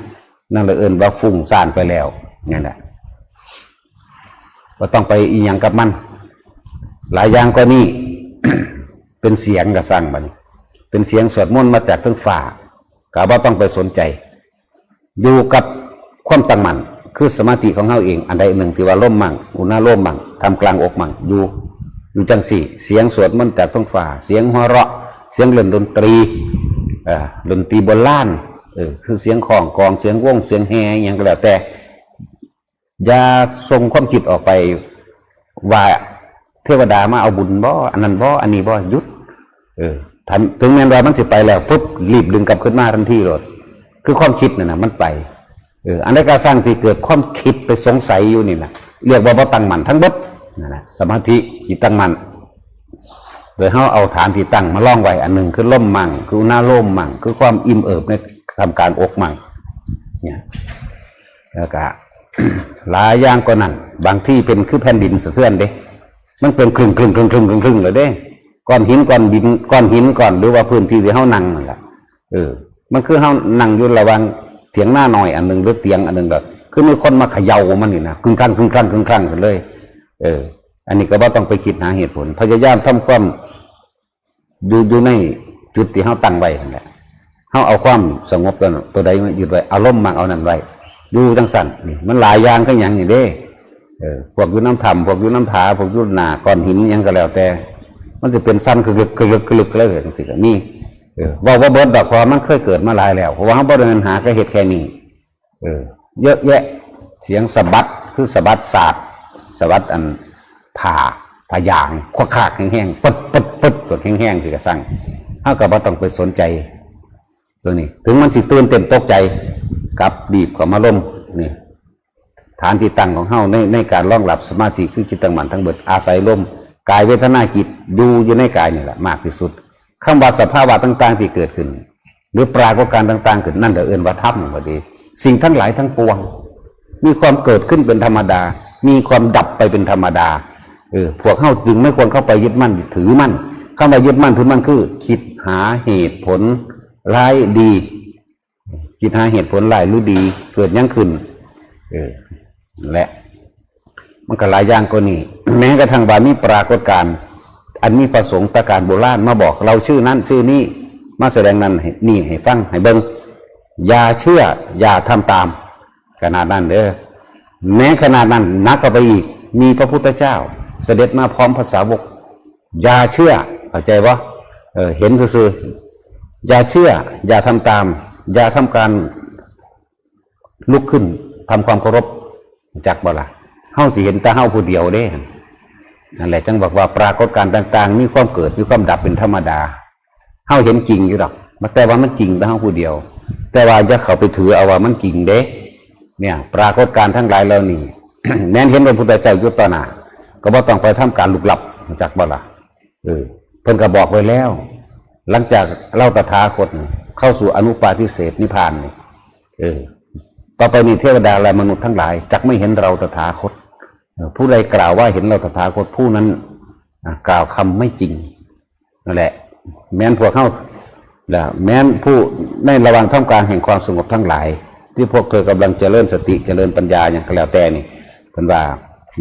นั่นแหละเอิ้นว่าฟุ้งซ่านไปแล้ว นั่นแหละ บ่ต้องไปอิหยังกับมัน หลายอย่างกว่านี้ เป็นเสียงก็ซ่างบัดนี้ เป็นเสียงสวดมนต์มาจากเทิงฟ้า ก็บ่ต้องไปสนใจ อยู่กับความตั้งมั่น คือสมาธิของเฮาเอง อันใดอันหนึ่งที่ว่าลมมั่ง อุณาโลมมั่ง ท่ามกลางอกมั่ง อยู่ อยู่จังซี้ เสียงสวดมนต์จากเทิงฟ้า เสียงหัวเราะ เสียงเล่นดนตรี เอ่อ ดนตรีโบราณ เออ คือเสียงค้องกลอง เสียงวง เสียงแฮ อิหยังก็แล้วแต่ อย่าส่งความคิดออกไปว่าเทวดามาเอาบุญบ่ อันนั้นบ่ อันนี้บ่ หยุด เออ ถ้า ถึงแม้นว่ามันสิไปแล้วปุ๊บ รีบดึงกลับขึ้นมาทันทีโลด คือความคิดนั่นน่ะ มันไป เออ อันใดก็ซ่างที่เกิดความคิดไปสงสัยอยู่นี่แหละ เรียกว่าบ่ตั้งมั่นทั้งเบิด นั่นแหละ สมาธิที่ตั้งมั่น โดยเฮาเอาฐานที่ตั้งมารองไว้ อันหนึ่งคือลมมั่ง คืออุณาโลมมั่ง คือความอิ่มเอิบในท่ามกลางอกมั่ง เนี่ย แล้วก็ หลายอย่างกว่านั้น บางทีเป็นคือแผ่นดินสะเทือนเด้ มันเป็นครึ่งครึ่งครึ่งครึ่งครึ่งครึ่งเลยเด้ ก้อนหินก้อนดิน ก้อนหินก้อน หรือว่าพื้นที่ที่เฮานั่งนั่นแหละ เออ มันคือเฮานั่งอยู่ระหว่างเถียงนาน้อยอันหนึ่ง หรือเตียงอันหนึ่ง ก็คือมีคนมาเขย่ามันนี่นะ กึ่งครั้งกึ่งครั้งกึ่งครั้งกันเลย เออ อันนี้ก็บ่ต้องไปคิดหาเหตุผล พยายามทำความ อยู่ อยู่ในจุดที่เฮาตั้งไว้นั่นแหละ เฮาเอาความสงบตัวนั้น ตัวใดมายึดไว้ อารมณ์มั่งเอานั่นไว้ อยู่จังซั่น นี่ มันหลายอย่างคือหยังนี่เด้ เออ พวกอยู่นำถ้ำ พวกอยู่นำผา พวกอยู่หน้าก้อนหินหยังก็แล้วแต่ มันสิเป็นสั่นคือลึกคือลึกคือลึกเลยจังซี่ก็มี เออ เว้าบ่เบิดดอก เพราะว่ามันเคยเกิดมาหลายแล้ว เพราะว่าเฮาบ่ได้แม่นหาก็เฮ็ดแค่นี้ เออ เยอะแยะ เสียงสะบัด คือสะบัดสาด สะบัดอันผ้า ผ้ายาง ควักคากแฮงๆ ปึ๊ดปึ๊ดปึ๊ด กดแฮงๆ สิกระสัง เฮาก็บ่ต้องไปสนใจ ตัวนี้ ถึงมันสิตื่นเต้นตกใจ กลับรีบเข้ามาลม นี่ ฐานที่ตั้งของเฮาใน ในการรองรับสมาธิ คือจิตตั้งมั่นทั้งเบิด อาศัยลม กายเวทนาจิต อยู่ อยู่ในกายนี่แหละ มากที่สุด คำว่าสภาวะต่างๆ ที่เกิดขึ้น หรือปรากฏการณ์ต่างๆ ขึ้น นั่นก็เอิ้นว่าธรรมก็ดี สิ่งทั้งหลายทั้งปวง มีความเกิดขึ้นเป็นธรรมดา มีความดับไปเป็นธรรมดา เออ พวกเฮาจึงไม่ควรเข้าไปยึดมั่นถือมั่น คำว่ายึดมั่นถือมั่นคือ คิดหาเหตุผลร้ายดี คิดหาเหตุผลร้ายหรือดี เกิดหยังขึ้น เออ และ มันก็หลายอย่างกว่านี้ แม้กระทั่งว่ามีปรากฏการณ์ อันมีพระสงฆ์ตะการโบราณมาบอกเราชื่อนั้นชื่อนี้ มาแสดงนั้นให้ นี่ให้ฟังให้เบิ่ง อย่าเชื่อ อย่าทำตาม ขนาดนั้นเด้อ แม้ขนาดนั้นหนักเข้าไปอีก มีพระพุทธเจ้า เสด็จมาพร้อมพระสาวก อย่าเชื่อ เข้าใจบ่ เออ เห็นซื่อๆอย่าเชื่อ อย่าทำตาม อย่าทำการลุกขึ้นทำความเคารพ จักบ่ล่ะ เฮาสิเห็นแต่เฮาผู้เดียวเด้ นั่นแหละจั่งบอกว่าปรากฏการณ์ต่างๆ มีความเกิดมีความดับเป็นธรรมดา เฮาเห็นจริงอยู่ดอก แต่ว่ามันจริงแต่เฮาผู้เดียว แต่ว่าอย่าเข้าไปถือเอาว่ามันจริงเด้ เนี่ย ปรากฏการณ์ทั้งหลายเหล่านี้ แม้นเห็นพระพุทธเจ้าอยู่ต่อหน้า ก็บ่ต้องไปทำการลุกลับ จักบ่ล่ะ เออ เพิ่นก็บอกไว้แล้ว หลังจากเราตถาคตเข้าสู่อนุปาทิเสสนิพพานนี่ เออ ต่อไปนี้เทวดาและมนุษย์ทั้งหลายจักไม่เห็นเราตถาคต เออ ผู้ใดกล่าวว่าเห็นเราตถาคตผู้นั้น อ่ะ กล่าวคำไม่จริง นั่นแหละ แม้นพวกเฮา และแม้นผู้ในระหว่างท่ามกลางแห่งความสงบทั้งหลาย ที่พวกเธอกำลังเจริญสติเจริญปัญญาอย่างก็แล้วแต่นี่ เพิ่นว่า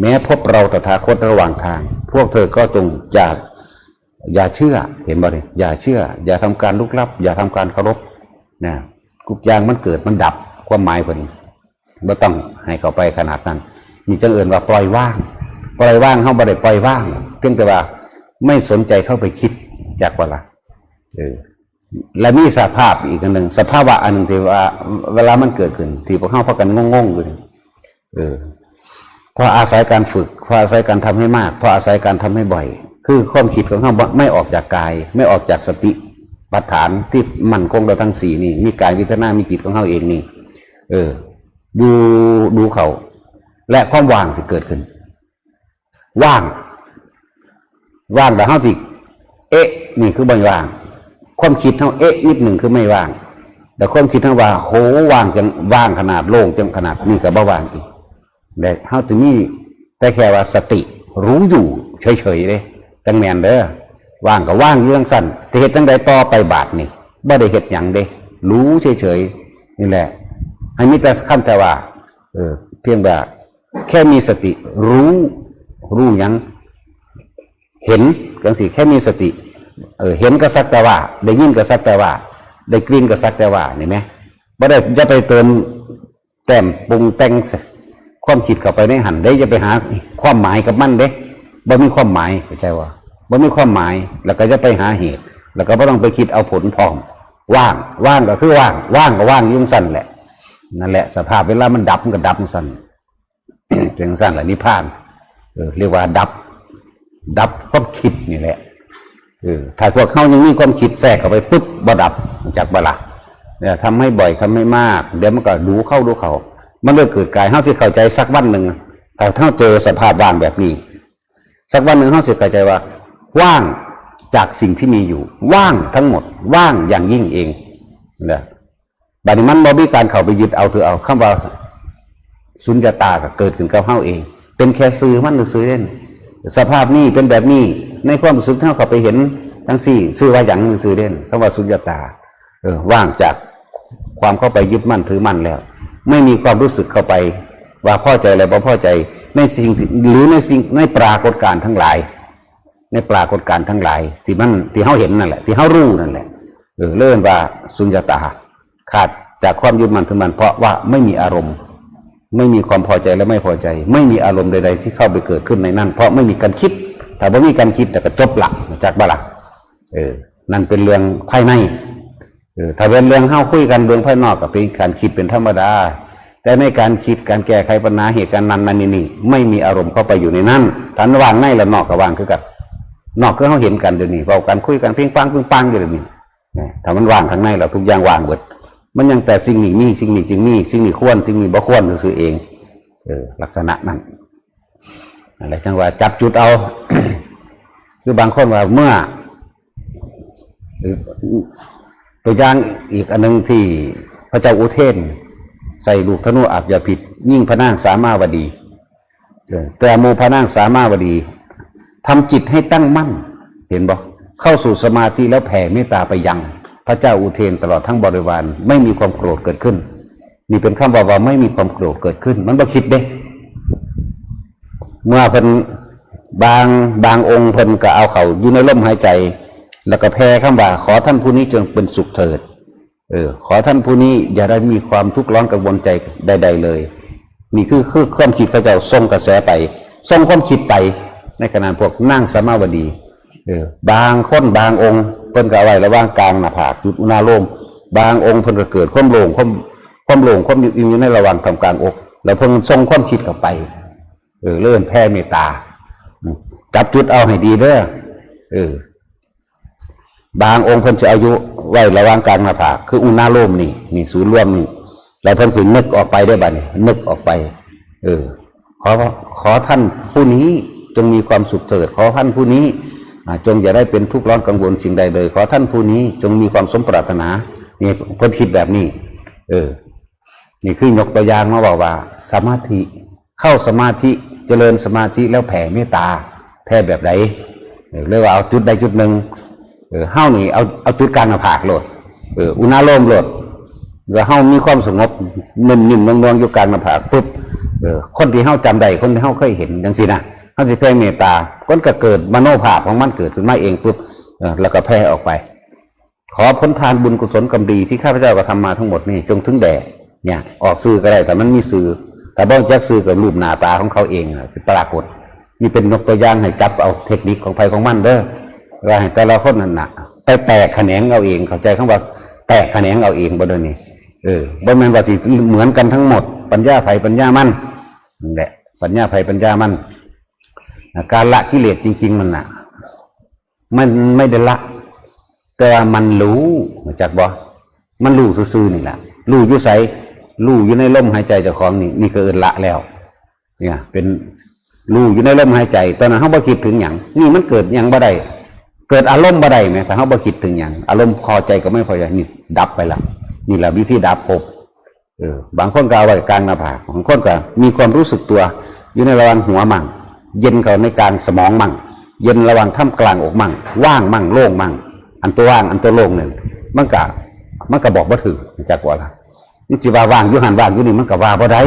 แม้พบเราตถาคตระหว่างทาง พวกเธอก็จงอย่า อย่าเชื่อ เห็นบ่นี่ อย่าเชื่อ อย่าทำการลุกลับ อย่าทำการเคารพ นะ ทุกอย่างมันเกิดมันดับ ความหมายเพิ่น บ่ต้องให้เข้าไปขนาดนั้น นี่จั่งเอิ้นว่าปล่อยวาง ปล่อยวาง เฮาบ่ได้ปล่อยวาง เพียงแต่ว่าไม่สนใจเข้าไปคิด จักบ่ล่ะ เออ และมีสภาพอีกอันหนึ่ง สภาวะอันหนึ่งที่ว่า เวลามันเกิดขึ้น ที่พวกเฮาพากันงงๆอยู่นี่ เออ เพราะอาศัยการฝึก เพราะอาศัยการทำให้มาก เพราะอาศัยการทำให้บ่อย คือความคิดของเฮาบ่ ไม่ออกจากกาย ไม่ออกจากสติปัฏฐานที่มั่นคงเราทั้งสี่นี่ มีกายเวทนา มีจิตของเฮาเองนี่ เออ อยู่ดูเข้า และความว่างสิเกิดขึ้น ว่าง ว่างแล้วเฮาสิ เอ๊ะ นี่คือบ่ว่าง ความคิดเฮาเอ๊ะนิดหนึ่งคือไม่ว่าง แต่ความคิดเฮาว่า โห ว่างจัง ว่างขนาด โล่งจังขนาด นี่ก็บ่ว่างอีก แต่เฮาจะมีแต่แค่ว่าสติรู้อยู่เฉยๆเด้ จั่งแม่นเด้อ ว่างก็ว่างอยู่จั่งซั่น แต่เฮ็ดจั่งใดต่อไปบาดนี่ บ่ได้เฮ็ดหยังเด้ รู้เฉยๆ นี่แหละ ให้มีแต่คำแต่ว่า เออ เพียงแบบ แค่มีสติรู้ รู้หยัง เห็นจังซี่ แค่มีสติ เออ เห็นก็สักแต่ว่า ได้ยินก็สักแต่ว่า ได้กลิ่นก็สักแต่ว่า นี่แหม บ่ได้ อย่าไปเติมแต้มปรุงแต่งความคิดเข้าไปในหั่นเด้ อย่าไปหาความหมายกับมันเด้ บ่มีความหมาย เข้าใจบ่ บ่มีความหมาย แล้วก็อย่าไปหาเหตุ แล้วก็บ่ต้องไปคิดเอาผลพร้อม ว่าง ว่างก็คือว่าง ว่างก็ว่างอยู่จั่งซั่นแหละ นั่นแหละ สภาพเวลามันดับมันก็ดับจั่งซั่น จั่งซั่นแหละนิพพาน เออ เรียกว่าดับ ดับความคิดนี่แหละ เออ ถ้าพวกเฮายังมีความคิดแทรกเข้าไปปุ๊บ บ่ดับ จักบ่ล่ะ เนี่ย ทำให้บ่อย ทำให้มาก เดี๋ยวมันก็ดูเข้าดูเข้า มันเริ่มเกิดกาย เฮาสิเข้าใจสักวันหนึ่ง ถ้าเฮาเจอสภาพว่างแบบนี้ สักวันหนึ่งเฮาสิเข้าใจว่า ว่างจากสิ่งที่มีอยู่ ว่างทั้งหมด ว่างอย่างยิ่งเอง นะ บัดนี้มันบ่มีการเข้าไปยึดเอาถือเอา คำว่าสุญญตาก็เกิดขึ้นกับเฮาเอง เป็นแค่ชื่อมันซื่อๆเด้ สภาพนี้เป็นแบบนี้ ในความรู้สึกที่เฮาเข้าไปเห็นจั่งซี้ ชื่อว่าหยังซื่อๆเด้ คำว่าสุญญตา เออ ว่างจากความเข้าไปยึดมั่นถือมั่นแล้ว ไม่มีความรู้สึกเข้าไป ว่าพอใจและบ่พอใจ ในสิ่งที่ หรือในสิ่ง ในปรากฏการณ์ทั้งหลาย ในปรากฏการณ์ทั้งหลาย ที่มัน ที่เฮาเห็นนั่นแหละ ที่เฮารู้นั่นแหละ เออ เรียกว่าสุญญตา ขาดจากความยึดมั่นถือมั่น เพราะว่าไม่มีอารมณ์ ไม่มีความพอใจและไม่พอใจ ไม่มีอารมณ์ใดๆที่เข้าไปเกิดขึ้นในนั้น เพราะไม่มีการคิด ถ้าบ่มีการคิด แล้วก็จบละ จักบ่ล่ะ เออ นั่นเป็นเรื่องภายใน เออ ถ้าเป็นเรื่องเฮาคุยกันเรื่องภายนอกก็เป็นการคิดเป็นธรรมดา แต่ในการคิด การแก้ไขปัญหา เหตุการณ์นั้นนั่นนี่นี่ ไม่มีอารมณ์เข้าไปอยู่ในนั้น ถ้ามันว่างในแล้วนอกก็ว่างคือกัน นอกคือเฮาเห็นกันเดี๋ยวนี้ เว้ากันคุยกันพิงปังพิงปังอยู่เดี๋ยวนี้ นะ ถ้ามันว่างข้างในแล้วทุกอย่างว่างเบิด มันยังแต่สิ่งนี้มี สิ่งนี้จึงมี สิ่งนี้ควร สิ่งนี้บ่ควรซื่อๆเอง เออ ลักษณะนั้น นั่นแหละจั่งว่าจับจุดเอา คือบางคนว่าเมื่อ ตัวอย่างอีกอันหนึ่งที่พระเจ้าอุเทน ใส่ลูกธนูอาบยาพิษ ยิงพระนางสามาวดี เออ แต่หมู่พระนางสามาวดี ทำจิตให้ตั้งมั่น เห็นบ่ เข้าสู่สมาธิแล้วแผ่เมตตาไปยังพระเจ้าอุเทนตลอดทั้งบริวาร ไม่มีความโกรธเกิดขึ้น นี่เป็นคำว่า ว่าไม่มีความโกรธเกิดขึ้น มันบ่คิดเด้ เมื่อเพิ่น บาง บางองค์เพิ่นก็เอาเข้าอยู่ในลมหายใจ แล้วก็แผ่คำว่า ขอท่านผู้นี้จงเป็นสุขเถิด เออ ขอท่านผู้นี้อย่าได้มีความทุกข์ร้อนกังวลใจใดๆเลย นี่คือคือความคิดเขาเจ้าส่งกระแสไป ส่งความคิดไป ในขณะพวกนางสมาวดี เออ บางคนบางองค์เพิ่นก็เอาไว้ระหว่างกลางหน้าผาก จุดอุณาโลม บางองค์เพิ่นก็เกิดความโล่ง ความความโล่งความอิ่มอยู่ในระหว่างท่ามกลางอก แล้วเพิ่นส่งความคิดเข้าไป เออ เริ่มแผ่เมตตา อืม จับจุดเอาให้ดีเด้อ เออ บางองค์เพิ่นสิเอาอยู่ไว้ระหว่างกลางหน้าผาก คืออุณาโลมนี่ นี่ศูนย์รวมนี่ แล้วเพิ่นสินึกออกไปได้บัดนี้ นึกออกไป เออ ขอ ขอท่านผู้นี้จงมีความสุขเถิด ขอท่านผู้นี้ อ่า จงอย่าได้เป็นทุกข์ร้อนกังวลสิ่งใดเลย ขอท่านผู้นี้จงมีความสมปรารถนา นี่เพิ่นคิดแบบนี้ เออ นี่คือยกตัวอย่างมาบอกว่า สมาธิ เข้าสมาธิ เจริญสมาธิแล้วแผ่เมตตา แผ่แบบไหน เออ เรียกว่าเอาจุดใดจุดหนึ่ง เออ เฮานี่เอา เอาจุดกลางหน้าผากโลด เออ อุณาโลมโลด แล้วเฮามีความสงบ นิ่มๆ นวลๆ อยู่กลางหน้าผากปุ๊บ เออ คนที่เฮาจำได้ คนที่เฮาเคยเห็นจังซี่นะ เฮาสิแผ่เมตตา คนก็เกิดมโนภาพของมันเกิดขึ้นมาเองปุ๊บ เออ แล้วก็แผ่ออกไป ขอผลทานบุญกุศลกรรมดีที่ข้าพเจ้ากระทำมาทั้งหมดนี่จงถึงแด่ เนี่ย ออกชื่อก็ได้ ถ้ามันมีชื่อ ถ้าบ่จักชื่อก็รูปหน้าตาของเขาเองน่ะสิปรากฏ นี่เป็นยกตัวอย่างให้จับเอาเทคนิคของไผของมันเด้อ ว่าให้แต่ละคนนั่นน่ะ ไปแตกแขนงเอาเอง เข้าใจคำว่าแตกแขนงเอาเองบ่เด้อนี่ เออ บ่แม่นว่าสิเหมือนกันทั้งหมด ปัญญาไผปัญญามัน นั่นแหละ ปัญญาไผปัญญามัน การละกิเลสจริงๆ มันน่ะ มันไม่ได้ละ แต่ว่ามันรู้ รู้จักบ่ มันรู้ซื่อๆ นี่แหละ รู้อยู่ไส รู้อยู่ในลมหายใจเจ้าของนี่ นี่ก็เอิ้นละแล้ว เนี่ย เป็นรู้อยู่ในลมหายใจ ตอนนั้นเฮาบ่คิดถึงหยัง นี่มันเกิดหยังบ่ได้ เกิดอารมณ์บ่ได้แหม ถ้าเฮาบ่คิดถึงหยัง อารมณ์พอใจกับไม่พอใจ นี่ดับไปละ นี่แหละวิธีดับภพ เออ บางคนก็เอาไว้กลางหน้าผาก บางคนก็มีความรู้สึกตัว อยู่ในระหว่างหัวมั่ง เย็นเข้าในกลางสมองมั่ง เย็นระหว่างท่ามกลางอกมั่ง ว่างมั่ง โล่งมั่ง อันตัวว่าง อันตัวโล่งนั่น มันก็ มันก็บอกบ่ถูก จักว่าล่ะ มันสิว่าว่างอยู่หั่น ว่างอยู่นี่ มันก็ว่าบ่ได้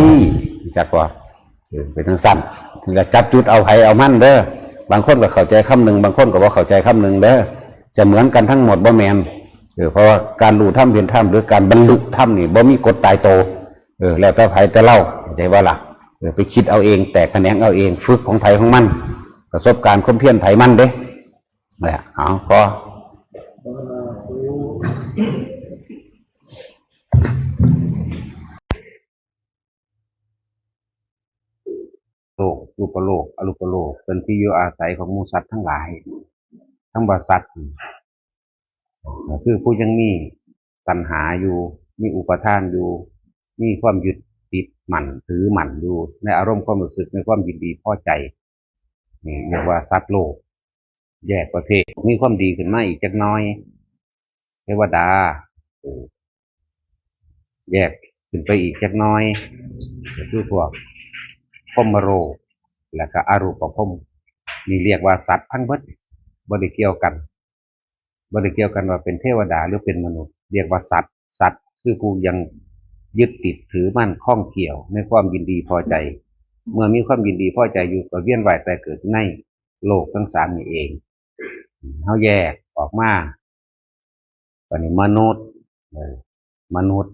จักว่า เออ เป็นจังซั่น นี่ล่ะ จับจุดเอาไผเอามันเด้อ บางคนก็เข้าใจคำหนึ่ง บางคนก็บ่เข้าใจคำหนึ่งเด้อ จะเหมือนกันทั้งหมดบ่แม่น เออ เพราะว่าการรู้ธรรมเห็นธรรม หรือการบรรลุธรรมนี่บ่มีกฎตายตัว เออ แล้วแต่ไผแต่เล่า เข้าใจบ่ล่ะ เออ ไปคิดเอาเอง แตกแขนงเอาเอง ฝึกของไผของมัน ประสบการณ์ความเพียรไผมันเด้ แหละ เอา พอ โลก รูปโลก อรูปโลก เป็นที่อยู่อาศัยของหมู่สัตว์ทั้งหลาย ทั้งว่าสัตว์นี่ ก็คือผู้ยังมีตัณหาอยู่ มีอุปาทานอยู่ มีความยึดติดมั่นถือมั่นอยู่ ในอารมณ์ความรู้สึก ในความยินดีพอใจ นี่เรียกว่าสัตว์โลก แยกประเภท มีความดีขึ้นมาอีกจักหน่อย เทวดา เออ แยกขึ้นไปอีกจักหน่อย ก็คือพวกพรหมโลก และก็อรูปภพ นี่เรียกว่าสัตว์ทั้งเบิด บ่ได้เกี่ยวกัน บ่ได้เกี่ยวกันว่าเป็นเทวดาหรือเป็นมนุษย์ เรียกว่าสัตว์ สัตว์คือผู้ยังยึดติดถือมั่นข้องเกี่ยวในความยินดีพอใจ เมื่อมีความยินดีพอใจอยู่ก็เวียนว่ายตายเกิดในโลกทั้งสามนี่เอง เฮาแยกออกมา บัดนี้มนุษย์ เออ มนุษย์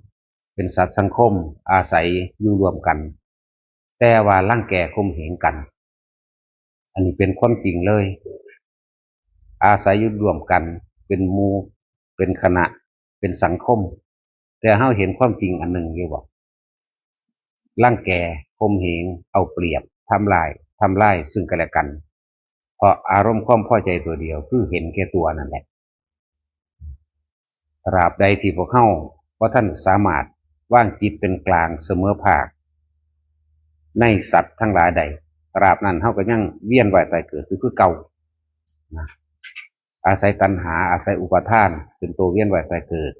เป็นสัตว์สังคม อาศัยอยู่ร่วมกัน แต่ว่ารังแกข่มเหงกัน อันนี้เป็นความจริงเลย อาศัยอยู่ร่วมกัน เป็นหมู่ เป็นคณะ เป็นสังคม แต่เฮาเห็นความจริงอันหนึ่งอยู่บ่ รังแกข่มเหง เอาเปรียบ ทำลาย ทำลายซึ่งกันและกัน เพราะอารมณ์ความพอใจตัวเดียว คือเห็นแก่ตัวนั่นแหละ ตราบใดที่พวกเฮาบ่ทันสามารถวางจิตเป็นกลางเสมอภาค ในสัตว์ทั้งหลายได้ ตราบนั้นเฮาก็ยังเวียนว่ายตายเกิดอยู่คือเก่านะ อาศัยตัณหา อาศัยอุปาทาน เป็นตัวเวียนว่ายตายเกิด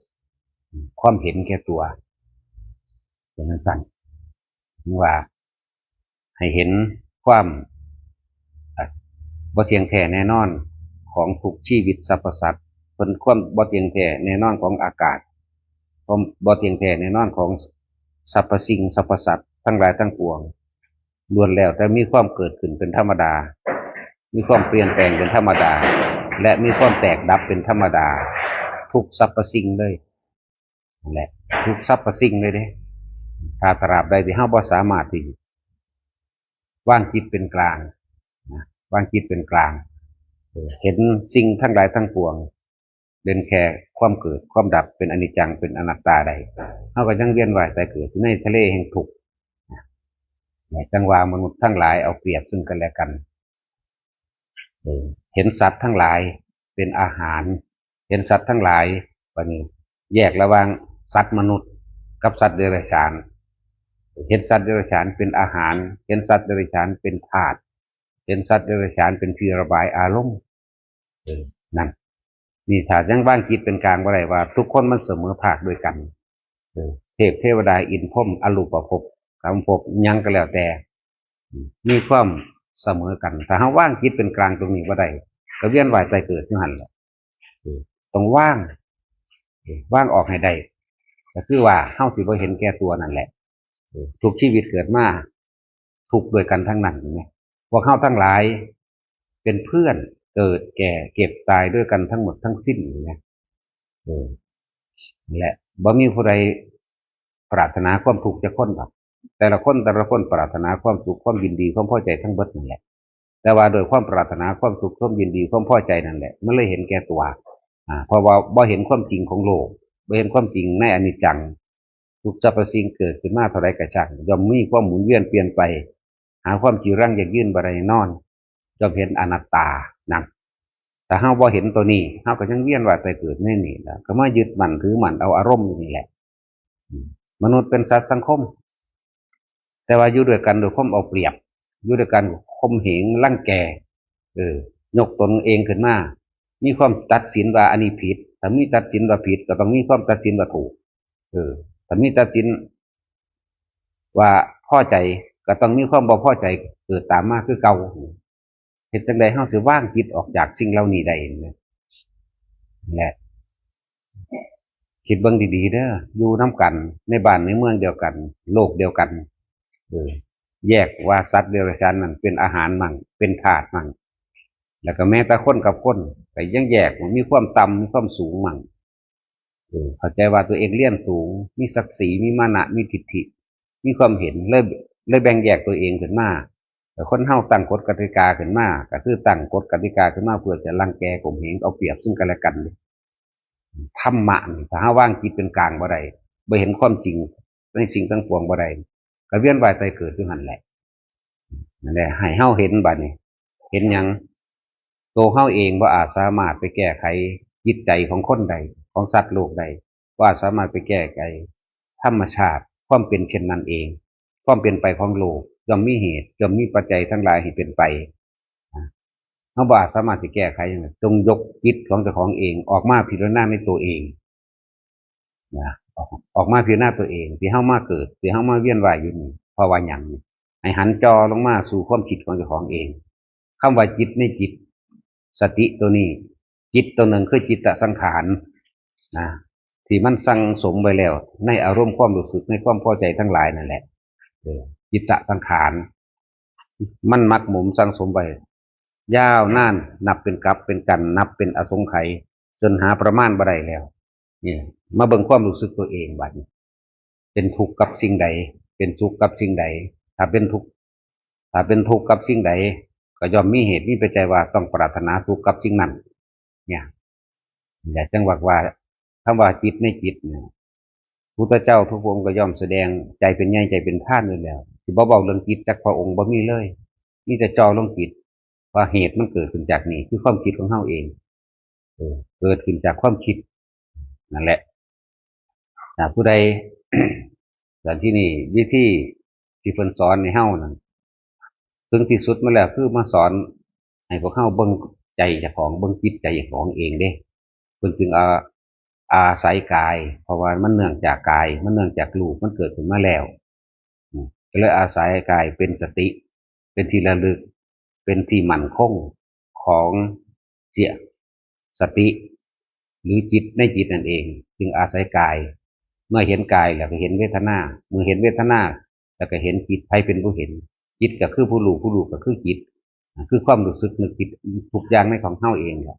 ความเห็นแก่ตัว เป็นจังซั่น ว่า ให้เห็นความ อ่ะ บ่เที่ยงแท้แน่นอนของทุกชีวิตสรรพสัตว์ เป็นความบ่เที่ยงแท้แน่นอนของอากาศ ความบ่เที่ยงแท้แน่นอนของสรรพสิ่งสรรพสัตว์ทั้งหลายทั้งปวง ล้วนแล้วแต่มีความเกิดขึ้นเป็นธรรมดา มีความเปลี่ยนแปลงเป็นธรรมดา และมีความแตกดับเป็นธรรมดา ทุกสรรพสิ่งเลย นั่นแหละ ทุกสรรพสิ่งเลยเด้ ถ้าตราบใดที่เฮาบ่สามารถที่ วางจิตเป็นกลางนะวางจิตเป็นกลางเออเห็นสิ่งทั้งหลายทั้งปวงเป็นแค่ความเกิดความดับเป็นอนิจจังเป็นอนัตตาได้เฮาก็ยังเวียนว่ายตายเกิดอยู่ในทะเลแห่งทุกข์นะจังว่ามนุษย์ทั้งหลายเอาเปรียบซึ่งกันและกันเออเห็นสัตว์ทั้งหลายเป็นอาหาร เห็นสัตว์ทั้งหลายบัดนี้แยกระหว่างสัตว์มนุษย์กับสัตว์เดรัจฉาน เห็นสัตว์เดรัจฉานเป็นอาหาร เห็นสัตว์เดรัจฉานเป็นธาตุ เห็นสัตว์เดรัจฉานเป็นที่ระบายอารมณ์เออนั่นนี่ถ้ายังวางจิตเป็นกลางบ่ได้ว่าทุกคนมันเสมอภาคด้วยกันเออเทพเทวดาอินทร์พรหมอรูปภพกามภพหยังก็แล้วแต่ มีความเสมอกัน ถ้าเฮาวางจิตเป็นกลางตรงนี้บ่ได้ก็เวียนว่ายตายเกิดอยู่หั่นแหละเออต้องวางเออวางออกให้ได้ก็คือว่าเฮาสิบ่เห็นแก่ตัวนั่นแหละเออทุกชีวิตเกิดมาทุกข์ด้วยกันทั้งนั้นเห็นไหมพวกเฮาทั้งหลายเป็นเพื่อนเกิดแก่เจ็บตายด้วยกันทั้งหมดทั้งสิ้นเห็นไหมเออนั่นแหละบ่มีผู้ใดปรารถนาความทุกข์จักคนดอกแต่ละคนแต่ละคนปรารถนาความสุขความยินดีความพอใจทั้งเบิดนั่นแหละแต่ว่าโดยความปรารถนาความสุขความยินดีความพอใจนั่นแหละมันเลยเห็นแก่ตัวอ่าเพราะว่าบ่เห็นความจริงของโลกบ่เห็นความจริงในอนิจจัง ทุกสรรพสิ่งเกิดขึ้นมาเท่าใดก็ช่างย่อมมีความหมุนเวียนเปลี่ยนไป หาความจีรังยั่งยืนบ่ได้แน่นอนย่อมเห็นอนัตตานั่นถ้าเฮาบ่เห็นตัวนี้เฮาก็ยังเวียนว่ายตายเกิดในนี่แหละก็มายึดมั่นถือมั่นเอาอารมณ์อยู่นี่แหละอืมมนุษย์เป็นสัตว์สังคม แต่ว่าอยู่ด้วยกันด้วยความเอาเปรียบ อยู่ด้วยกันข่มเหงรังแกเออยกตนเองขึ้นมา มีความตัดสินว่าอันนี้ผิด ถ้ามีตัดสินว่าผิด ก็ต้องมีความตัดสินว่าถูกเออถ้ามีตัดสิน ว่าพอใจก็ต้องมีความบ่พอใจเกิดตามมาคือเก่าเฮ็ดจั่งใดเฮาสิวางจิตออกจากสิ่งเหล่านี้ได้นี่แหละคิดเบิ่งดีๆเด้ออยู่นำกันในบ้านในเมืองเดียวกัน โลกเดียวกันเออแยกว่าสัตว์เดรัจฉานนั่นเป็นอาหารมั่งเป็นธาตุมั่งแล้วก็แม้แต่คนกับคนก็ยังแยกว่ามีความต่ำมีความสูงมั่ง เออเข้าใจว่าตัวเองเรียนสูง มีศักดิ์ศรี มีมานะ มีทิฐิ มีความเห็นเลยเลยแบ่งแยกตัวเองขึ้นมาแต่คนเฮาตั้งกฎกติกาขึ้นมาก็คือตั้งกฎกติกาขึ้นมาเพื่อจะรังแกข่มเหงเอาเปรียบซึ่งกันและกันธรรมะนี่ถ้าเฮาวางจิตเป็นกลางบ่ได้บ่เห็นความจริงในสิ่งทั้งปวงบ่ได้ก็เวียนว่ายตายเกิดอยู่หั่นแหละนั่นแหละให้เฮาเห็นบัดนี้เห็นหยังตัวเฮาเองบ่อาจสามารถไปแก้ไขจิตใจของคนใดของสัตว์โลกใด ว่าสามารถไปแก้ไขธรรมชาติความเป็นเช่นนั้นเอง ความเป็นไปของโลกย่อมมีเหตุย่อมมีปัจจัยทั้งหลายให้เป็นไปนะเฮาบ่อาจสามารถจะแก้ไขหยังได้จงยกจิตของเจ้าของเองออกมาพิจารณาในตัวเองนะออกออกมาพิจารณาตัวเองที่เฮามาเกิดที่เฮามาเวียนว่ายอยู่นี่เพราะว่าหยังให้หันจ่อลงมาสู่ความคิดของเจ้าของเองคำว่าจิตในจิต สติตัวนี้ จิตตัวหนึ่งคือจิตตสังขารนะที่มันสั่งสมไว้แล้ว ในอารมณ์ความรู้สึกในความพอใจทั้งหลายนั่นแหละเออจิตตสังขารมันหมักหมมสั่งสมไว้ยาวนานนับเป็นกับเป็นกันนับเป็นอสงไขยจนหาประมาณบ่ได้แล้วนี่มาเบิ่งความรู้สึกตัวเองบัดนี้ เป็นทุกข์กับสิ่งใด เป็นสุขกับสิ่งใด ถ้าเป็นทุกข์ถ้าเป็นทุกข์กับสิ่งใด ก็ย่อมมีเหตุมีปัจจัยว่าต้องปรารถนาสุขกับสิ่งนั้น เนี่ยอย่าจังหวักว่าคำว่าจิตในจิตเนี่ยพุทธเจ้าทุกพระองค์ก็ย่อมแสดงใจเป็นใหญ่ใจเป็นท่านอยู่แล้วที่บ่เว้าเรื่องจิตจักพระองค์บ่มีเลย มีแต่จ่อลงจิตว่าเหตุมันเกิดขึ้นจากนี่คือความคิดของเฮาเองเออเกิดขึ้นจากความคิดนั่นแหละ ถ้าผู้ใดแต่ที่นี่วิธีที่เพิ่นสอนในเฮานั่นถึงที่สุดมาแล้วคือมาสอนให้พวกเฮาเบิ่งใจเจ้าของเบิ่งจิตใจเจ้าของเองเด้เพิ่นจึงเอาอาศัยกาย เพราะว่ามันเนื่องจากกายมันเนื่องจากรูปมันเกิดขึ้นมาแล้วก็เลยอาศัยกายเป็นสติ เป็นที่ระลึกเป็นที่มั่นคงของเสียสติ หรือจิตในจิตนั่นเอง จึงอาศัยกาย เมื่อเห็นกายแล้วก็เห็นเวทนา เมื่อเห็นเวทนา แล้วก็เห็นจิตใครเป็นผู้เห็น จิตก็คือผู้รู้ผู้รู้ก็คือจิตคือความรู้สึกนึกคิดทุกอย่างในของเฮาเองแหละ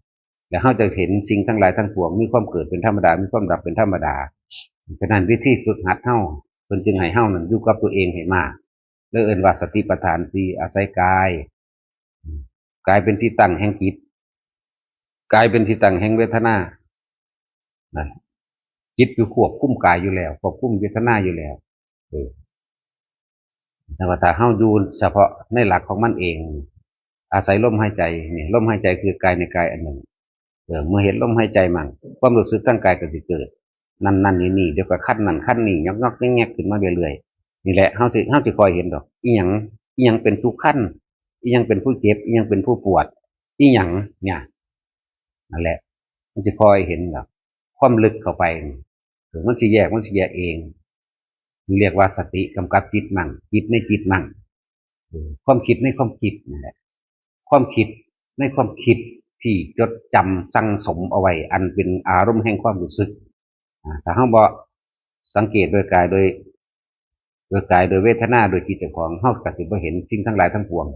แล้วเฮาจะเห็นสิ่งทั้งหลายทั้งปวงมีความเกิดเป็นธรรมดามีความดับเป็นธรรมดาฉะนั้นวิธีฝึกหัดเฮาเพิ่นจึงให้เฮานั้นอยู่กับตัวเองให้มาก เลยเอิ้นว่าสติปัฏฐานสี่ อาศัยกาย กายเป็นที่ตั้งแห่งจิต กายเป็นที่ตั้งแห่งเวทนา นะ จิตอยู่ควบคุมกายอยู่แล้ว ควบคุมเวทนาอยู่แล้ว เออ แต่ว่าถ้าเฮาอยู่เฉพาะในหลักของมันเอง อาศัยลมหายใจ นี่ ลมหายใจคือกายในกายอันหนึ่ง เออ เมื่อเห็นลมหายใจมั่ง ความรู้สึกทางกายก็สิเกิด นั่นนั่นนี่นี่ เดี๋ยวก็คันนั่นคันนี่ ยอกยอกแยกแยกขึ้นมาเรื่อยๆ นี่แหละ เฮาสิ เฮาสิคอยเห็นดอก อีหยัง อีหยังเป็นผู้คัน อีหยังเป็นผู้เจ็บ อีหยังเป็นผู้ปวด อีหยังเนี่ย นั่นแหละ มันสิคอยเห็นดอก ความลึกเข้าไปนี่ เออ มันสิแยก มันสิแยกเอง เรียกว่าสติกำกับจิตมั่ง จิตในจิตมั่ง เออ ความคิดในความคิดนั่นแหละ ความคิดในความคิดที่จดจำสั่งสมเอาไว้ อันเป็นอารมณ์แห่งความรู้สึก อ่า ถ้าเฮาบ่สังเกตโดยกายโดย โดยกายโดยเวทนาโดยจิตเจ้าของ เฮาก็สิบ่เห็นสิ่งทั้งหลายทั้งปวง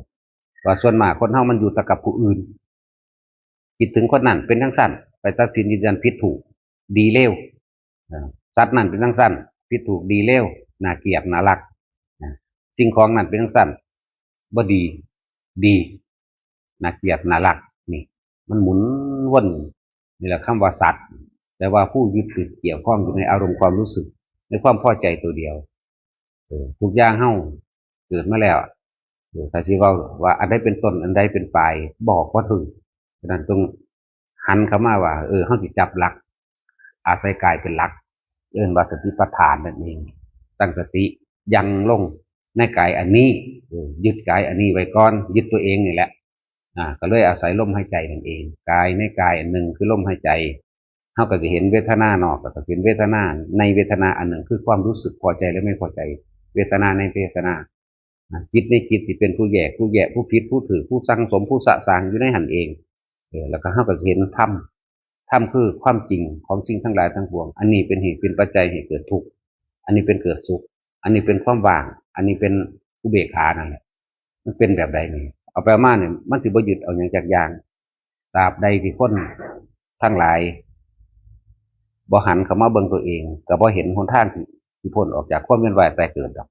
ว่าส่วนมากคนเฮามันอยู่แต่กับผู้อื่น คิดถึงคนนั้นเป็นจั่งซั้น ไปตัดสินยืนยันผิดถูก ดีเลว เอ่อ สัตว์นั่นเป็นจั่งซั้น ผิดถูกดีเลว น่าเกลียดน่ารัก นะ สิ่งของนั่นเป็นจั่งซั้น บ่ดี ดี น่าเกลียดน่ารัก นี่ มันหมุนวน นี่แหละคำว่าสัตว์ แต่ว่าผู้ยึดติดเกี่ยวข้องอยู่ในอารมณ์ความรู้สึก ในความพอใจตัวเดียว เออ ทุกอย่างเฮาเกิดมาแล้ว เออ ถ้าสิเว้าว่าอันใดเป็นต้น อันใดเป็นปลาย บอกบ่ถูก ฉะนั้นต้องหันเข้ามาว่า เออ เฮาสิจับหลัก อาศัยกายเป็นหลัก เอิ้นว่าสติปัฏฐานนั่นเอง ตั้งสติยังลงในกายอันนี้ เออ ยึดกายอันนี้ไว้ก่อน ยึดตัวเองนี่แหละ อ่า ก็เลยอาศัยลมหายใจนั่นเอง กายในกายอันหนึ่งคือลมหายใจ เฮาก็สิเห็นเวทนานอก ก็สิเห็นเวทนาในเวทนาอันหนึ่ง คือความรู้สึกพอใจและไม่พอใจ เวทนาในเวทนา อ่า จิตในจิตที่เป็นผู้แยก ผู้แยก ผู้ผิด ผู้ถืก ผู้สั่งสม ผู้สะสางอยู่ในหั้นเอง เออ แล้วก็เฮาก็สิเห็นธรรม ธรรมคือความจริงของสิ่งทั้งหลายทั้งปวง อันนี้เป็นเหตุเป็นปัจจัยให้เกิดทุกข์ อันนี้เป็นเกิดสุข อันนี้เป็นความว่าง อันนี้เป็นอุเบกขานั่นแหละ มันเป็นแบบใดนี่ เอาไปเอามาเนี่ย มันสิบ่ยึดเอาหยังจักอย่าง ตราบใดที่คนทั้งหลายบ่หันเข้ามาเบิ่งตัวเอง ก็บ่เห็นหนทางที่ ที่พ้นออกจากความเวียนว่ายตายเกิดดอก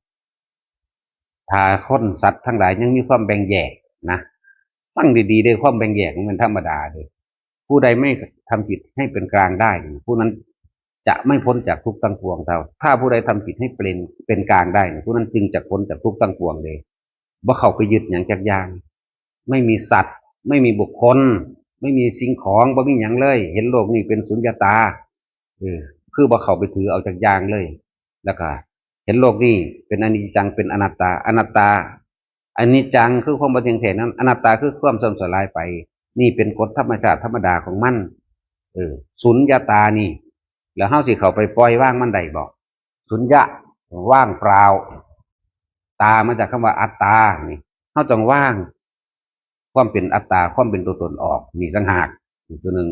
ถ้าคนสัตว์ทั้งหลายยังมีความแบ่งแยกนะ ฟังดีๆ เด้อ ความแบ่งแยกมันเป็นธรรมดาเด้อ ผู้ใดไม่ทำจิตให้เป็นกลางได้ ผู้นั้นจะไม่พ้นจากทุกข์ทั้งปวงเท่า ถ้าผู้ใดทำจิตให้เป็น เป็นกลางได้ ผู้นั้นจึงจะพ้นจากทุกข์ทั้งปวงเลย บ่เข้าไปยึดหยังจักอย่าง ไม่มีสัตว์ ไม่มีบุคคล ไม่มีสิ่งของ บ่มีหยังเลย เห็นโลกนี้เป็นสุญญตา เออ คือบ่เข้าไปถือเอาจักอย่างเลย แล้วก็เห็นโลกนี้เป็นอนิจจัง เป็นอนัตตา อนัตตา อนิจจังคือความบ่เที่ยงแท้นั้น อนัตตาคือความเสื่อมสลายไป นี่เป็นกฎธรรมชาติธรรมดาของมัน เออ สุญญตานี่ แล้วเฮาสิเข้าไปปล่อยวางมันได้บ่ สุญญะ ว่างเปล่า ตามาจากคำว่าอัตตา นี่ เฮาต้องวางความเป็นอัตตา ความเป็นตัวตนออก นี่ต่างหาก อีกตัวหนึ่ง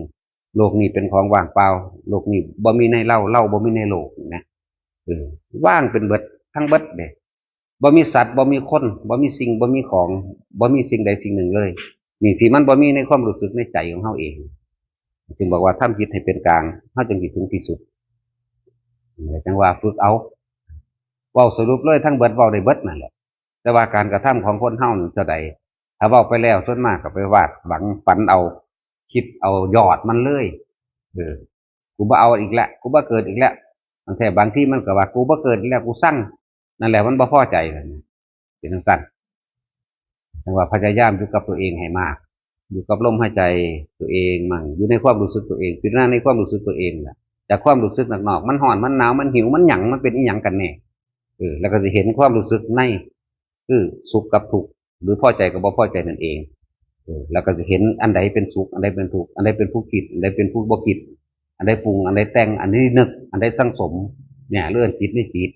โลกนี้เป็นของว่างเปล่า โลกนี้บ่มีในเรา เราบ่มีในโลก นี่นะ เออ ว่างเป็นเบิด ทั้งเบิดเด้ บ่มีสัตว์ บ่มีคน บ่มีสิ่ง บ่มีของ บ่มีสิ่งใดสิ่งหนึ่งเลย นี่ที่มันบ่มีในความรู้สึกในใจของเฮาเอง จึงบอกว่าทำจิตให้เป็นกลาง เฮาจึงสิถึงที่สุด จังว่าฝึกเอา เว้าสรุปเลยทั้งเบิด เว้าได้เบิดนั่นแหละ แต่ว่าการกระทำของคนเฮานี่เท่าใด ถ้าเว้าไปแล้วส่วนมากก็ไปวาดหวังฝันเอา คิดเอายอดมันเลย เออ กูบ่เอาอีกแล้ว กูบ่เกิดอีกแล้ว บางแท้บางทีมันก็ว่า กูบ่เกิดอีกแล้ว กูซัง นั่นแหละมันบ่พอใจนั่นน่ะ เป็นจั่งซั้น จังว่าพยายามอยู่กับตัวเองให้มาก อยู่กับลมหายใจตัวเองมั่ง อยู่ในความรู้สึกตัวเอง พิจารณาในความรู้สึกตัวเองแหละ จากความรู้สึกนอกๆ มันร้อน มันหนาว มันหิว มันหยัง มันเป็นอีหยังกันแน่ เออ แล้วก็สิเห็นความรู้สึกใน คือสุขกับทุกข์ หรือพอใจกับบ่พอใจนั่นเอง เออ แล้วก็สิเห็นอันใดเป็นสุข อันใดเป็นทุกข์ อันใดเป็นผู้คิด อันใดเป็นผู้บ่คิด อันใดปรุง อันใดแต่ง อันใดนึก อันใดสั่งสม เนี่ย เรื่องจิตในจิต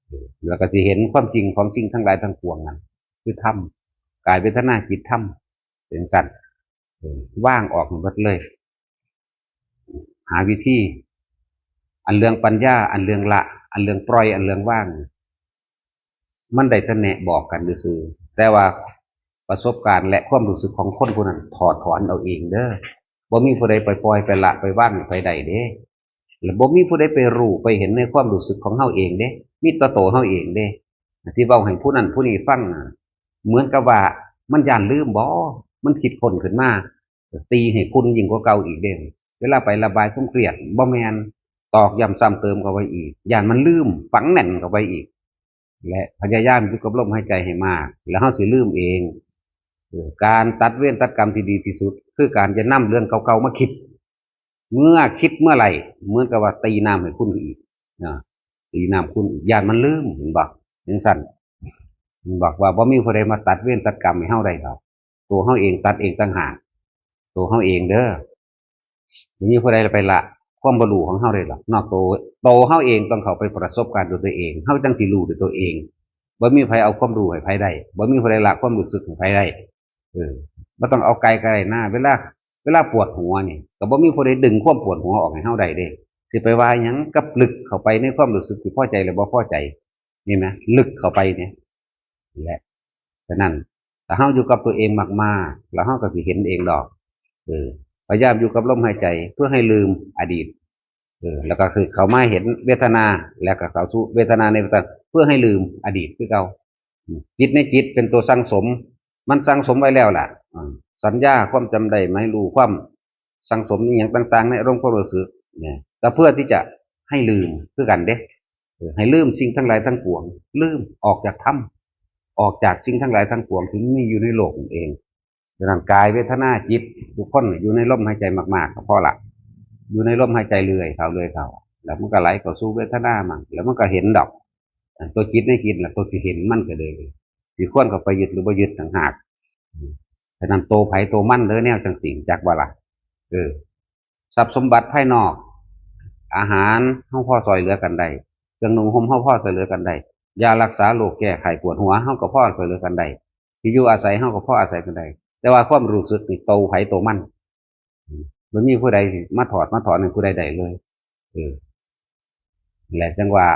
เออ แล้วก็สิเห็นความจริงของสิ่งทั้งหลายทั้งปวงนั่น คือธรรม กายเวทนาจิตธรรม เป็นจั่งซั้น เออ วางออกหมดเลย หาวิธี อันเรื่องปัญญา อันเรื่องละ อันเรื่องปล่อย อันเรื่องวาง มันได้แต่แนะบอกกันซื่อๆ แต่ว่าประสบการณ์และความรู้สึกของคนผู้นั้นถอดถอนเอาเองเด้อ บ่มีผู้ใดไปปล่อยไปละไปวางให้ไผได้เด้ และบ่มีผู้ใดไปรู้ไปเห็นในความรู้สึกของเฮาเองเด้ มีแต่ตัวเฮาเองเด้ ที่เว้าให้ผู้นั้นผู้นี้ฟังน่ะ เหมือนกับว่ามันย้านลืมบ่ มันคิดค้นขึ้นมา ตีให้คุณยิ่งกว่าเก่าอีกเด้ เวลาไประบายความเครียด บ่แม่น ตอกย้ำซ้ำเติมเข้าไปอีก ย้านมันลืม ฝังแน่นเข้าไปอีก และพยายามอยู่กับลมหายใจให้มาก แล้วเฮาสิลืมเอง เออ การตัดเวรตัดกรรมที่ดีที่สุด คือการจะนำเรื่องเก่าๆมาคิด เมื่อคิดเมื่อไหร่ เหมือนกับว่าตีน้ำให้คุณอีกนะ ตีน้ำคุณอีก ย้านมันลืม เห็นบ่ จั่งซั้น มันบอกว่าบ่มีผู้ใดมาตัดเวรตัดกรรมให้เฮาได้ดอก ตัวเฮาเองตัดเองต่างหาก ตัวเฮาเองเด้อ บ่มีผู้ใดไปละความบ่รู้ของเฮาได้ดอก นอกตัว ตัวเฮาเองต้องเข้าไปประสบการณ์ด้วยตัวเอง เฮาจั่งสิรู้ด้วยตัวเอง บ่มีไผเอาความรู้ให้ไผได้ บ่มีผู้ใดละความรู้สึกให้ไผได้ เออ บ่ต้องเอาไกลก็ได้นะ เวลา เวลาปวดหัวนี่ ก็บ่มีผู้ใดดึงความปวดหัวออกให้เฮาได้เด้ สิไปว่าหยังกับลึกเข้าไปในความรู้สึกที่พอใจและบ่พอใจ นี่นะ ลึกเข้าไปเนี่ย นี่แหละ ฉะนั้น ถ้าเฮาอยู่กับตัวเองมากๆ แล้วเฮาก็สิเห็นเองดอก เออ พยายามอยู่กับลมหายใจเพื่อให้ลืมอดีต เออ แล้วก็คือเข้ามาเห็นเวทนา แล้วก็เข้าสู่เวทนาในเวทนา เพื่อให้ลืมอดีตคือเก่า อืม จิตในจิตเป็นตัวสั่งสม มันสั่งสมไว้แล้วล่ะ อ่า สัญญา ความจำได้หมายรู้ ความสั่งสมอหย่างต่างๆ ในอารมณ์ความรู้สึกเนี่ย ก็เพื่อที่จะให้ลืมคือกันเด้ เออ ให้ลืมสิ่งทั้งหลายทั้งปวง ลืมออกจากธรรม ออกจากสิ่งทั้งหลายทั้งปวงที่มีอยู่ในโลกนั่นเอง ฉะนั้นกายเวทนาจิตทุกคนอยู่ในลมหายใจมากๆ ก็พอละ อยู่ในลมหายใจเรื่อยเท่าเรื่อยเท่า แล้วมันก็ไหลเข้าสู่เวทนามั่ง แล้วมันก็เห็นดอก อันตัวจิตในจิตน่ะ ตัวที่เห็นมันก็เลย สิควรเข้าไปยึดหรือบ่ยึดต่างหาก อืม ฉะนั้นโตไผโตมันเด้อ แนวจั่งซี้ จักบ่ล่ะ เออ ทรัพย์สมบัติภายนอก อาหารเฮาพอซ่อยเหลือกันได้ เครื่องนุ่งห่มเฮาพอซ่อยเหลือกันได้ ยารักษาโรคแก้ไข้ปวดหัวเฮาก็พอซ่อยเหลือกันได้ ที่อยู่อาศัยเฮาก็พออาศัยกันได้ แต่ว่าความรู้สึกนี่โตไผโตมัน อืม บ่มีผู้ใดมาถอดมาถอนให้ผู้ใดได้เลย เออ และจั่งว่า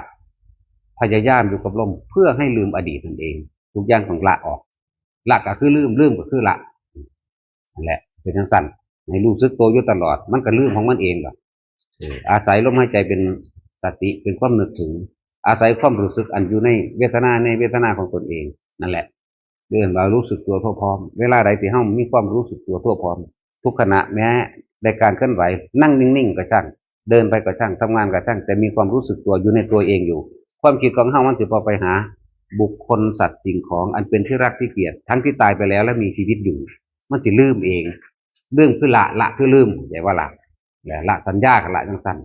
พยายามอยู่กับลมเพื่อให้ลืมอดีตนั่นเอง ทุกอย่างต้องละออก ละก็คือลืม ลืมก็คือละ นั่นแหละ เป็นจั่งซั้น ให้รู้สึกตัวอยู่ตลอด มันก็ลืมของมันเองดอก เออ อาศัยลมหายใจเป็นสติ เป็นความนึกถึง อาศัยความรู้สึกอันอยู่ในเวทนา ในเวทนาของตนเอง นั่นแหละ เรียกว่ารู้สึกตัวทั่วพร้อม เวลาใดที่เฮามีความรู้สึกตัวทั่วพร้อม ทุกขณะ แม้ในการเคลื่อนไหว นั่งนิ่งๆก็ช่าง เดินไปก็ช่าง ทำงานก็ช่าง แต่มีความรู้สึกตัวอยู่ในตัวเองอยู่ ความคิดของเฮามันสิบ่ไปหาบุคคล สัตว์ สิ่งของอันเป็นที่รักที่เกลียด ทั้งที่ตายไปแล้วและมีชีวิตอยู่ มันสิลืมเอง ลืมคือละ ละคือลืม เข้าใจบ่ล่ะ และละสัญญาก็ละจั่งซั้น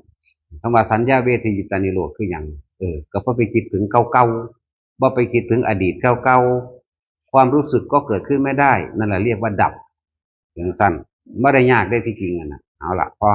คำว่าสัญญาเวทยิตานิโรธคือหยัง เออ ก็บ่ไปคิดถึงเก่าๆ บ่ไปคิดถึงอดีตเก่าๆ ความรู้สึกก็เกิดขึ้นไม่ได้ นั่นแหละเรียกว่าดับ จั่งซั้น บ่ได้ยากเด้ที่จริงอะนะ เอาล่ะ พอ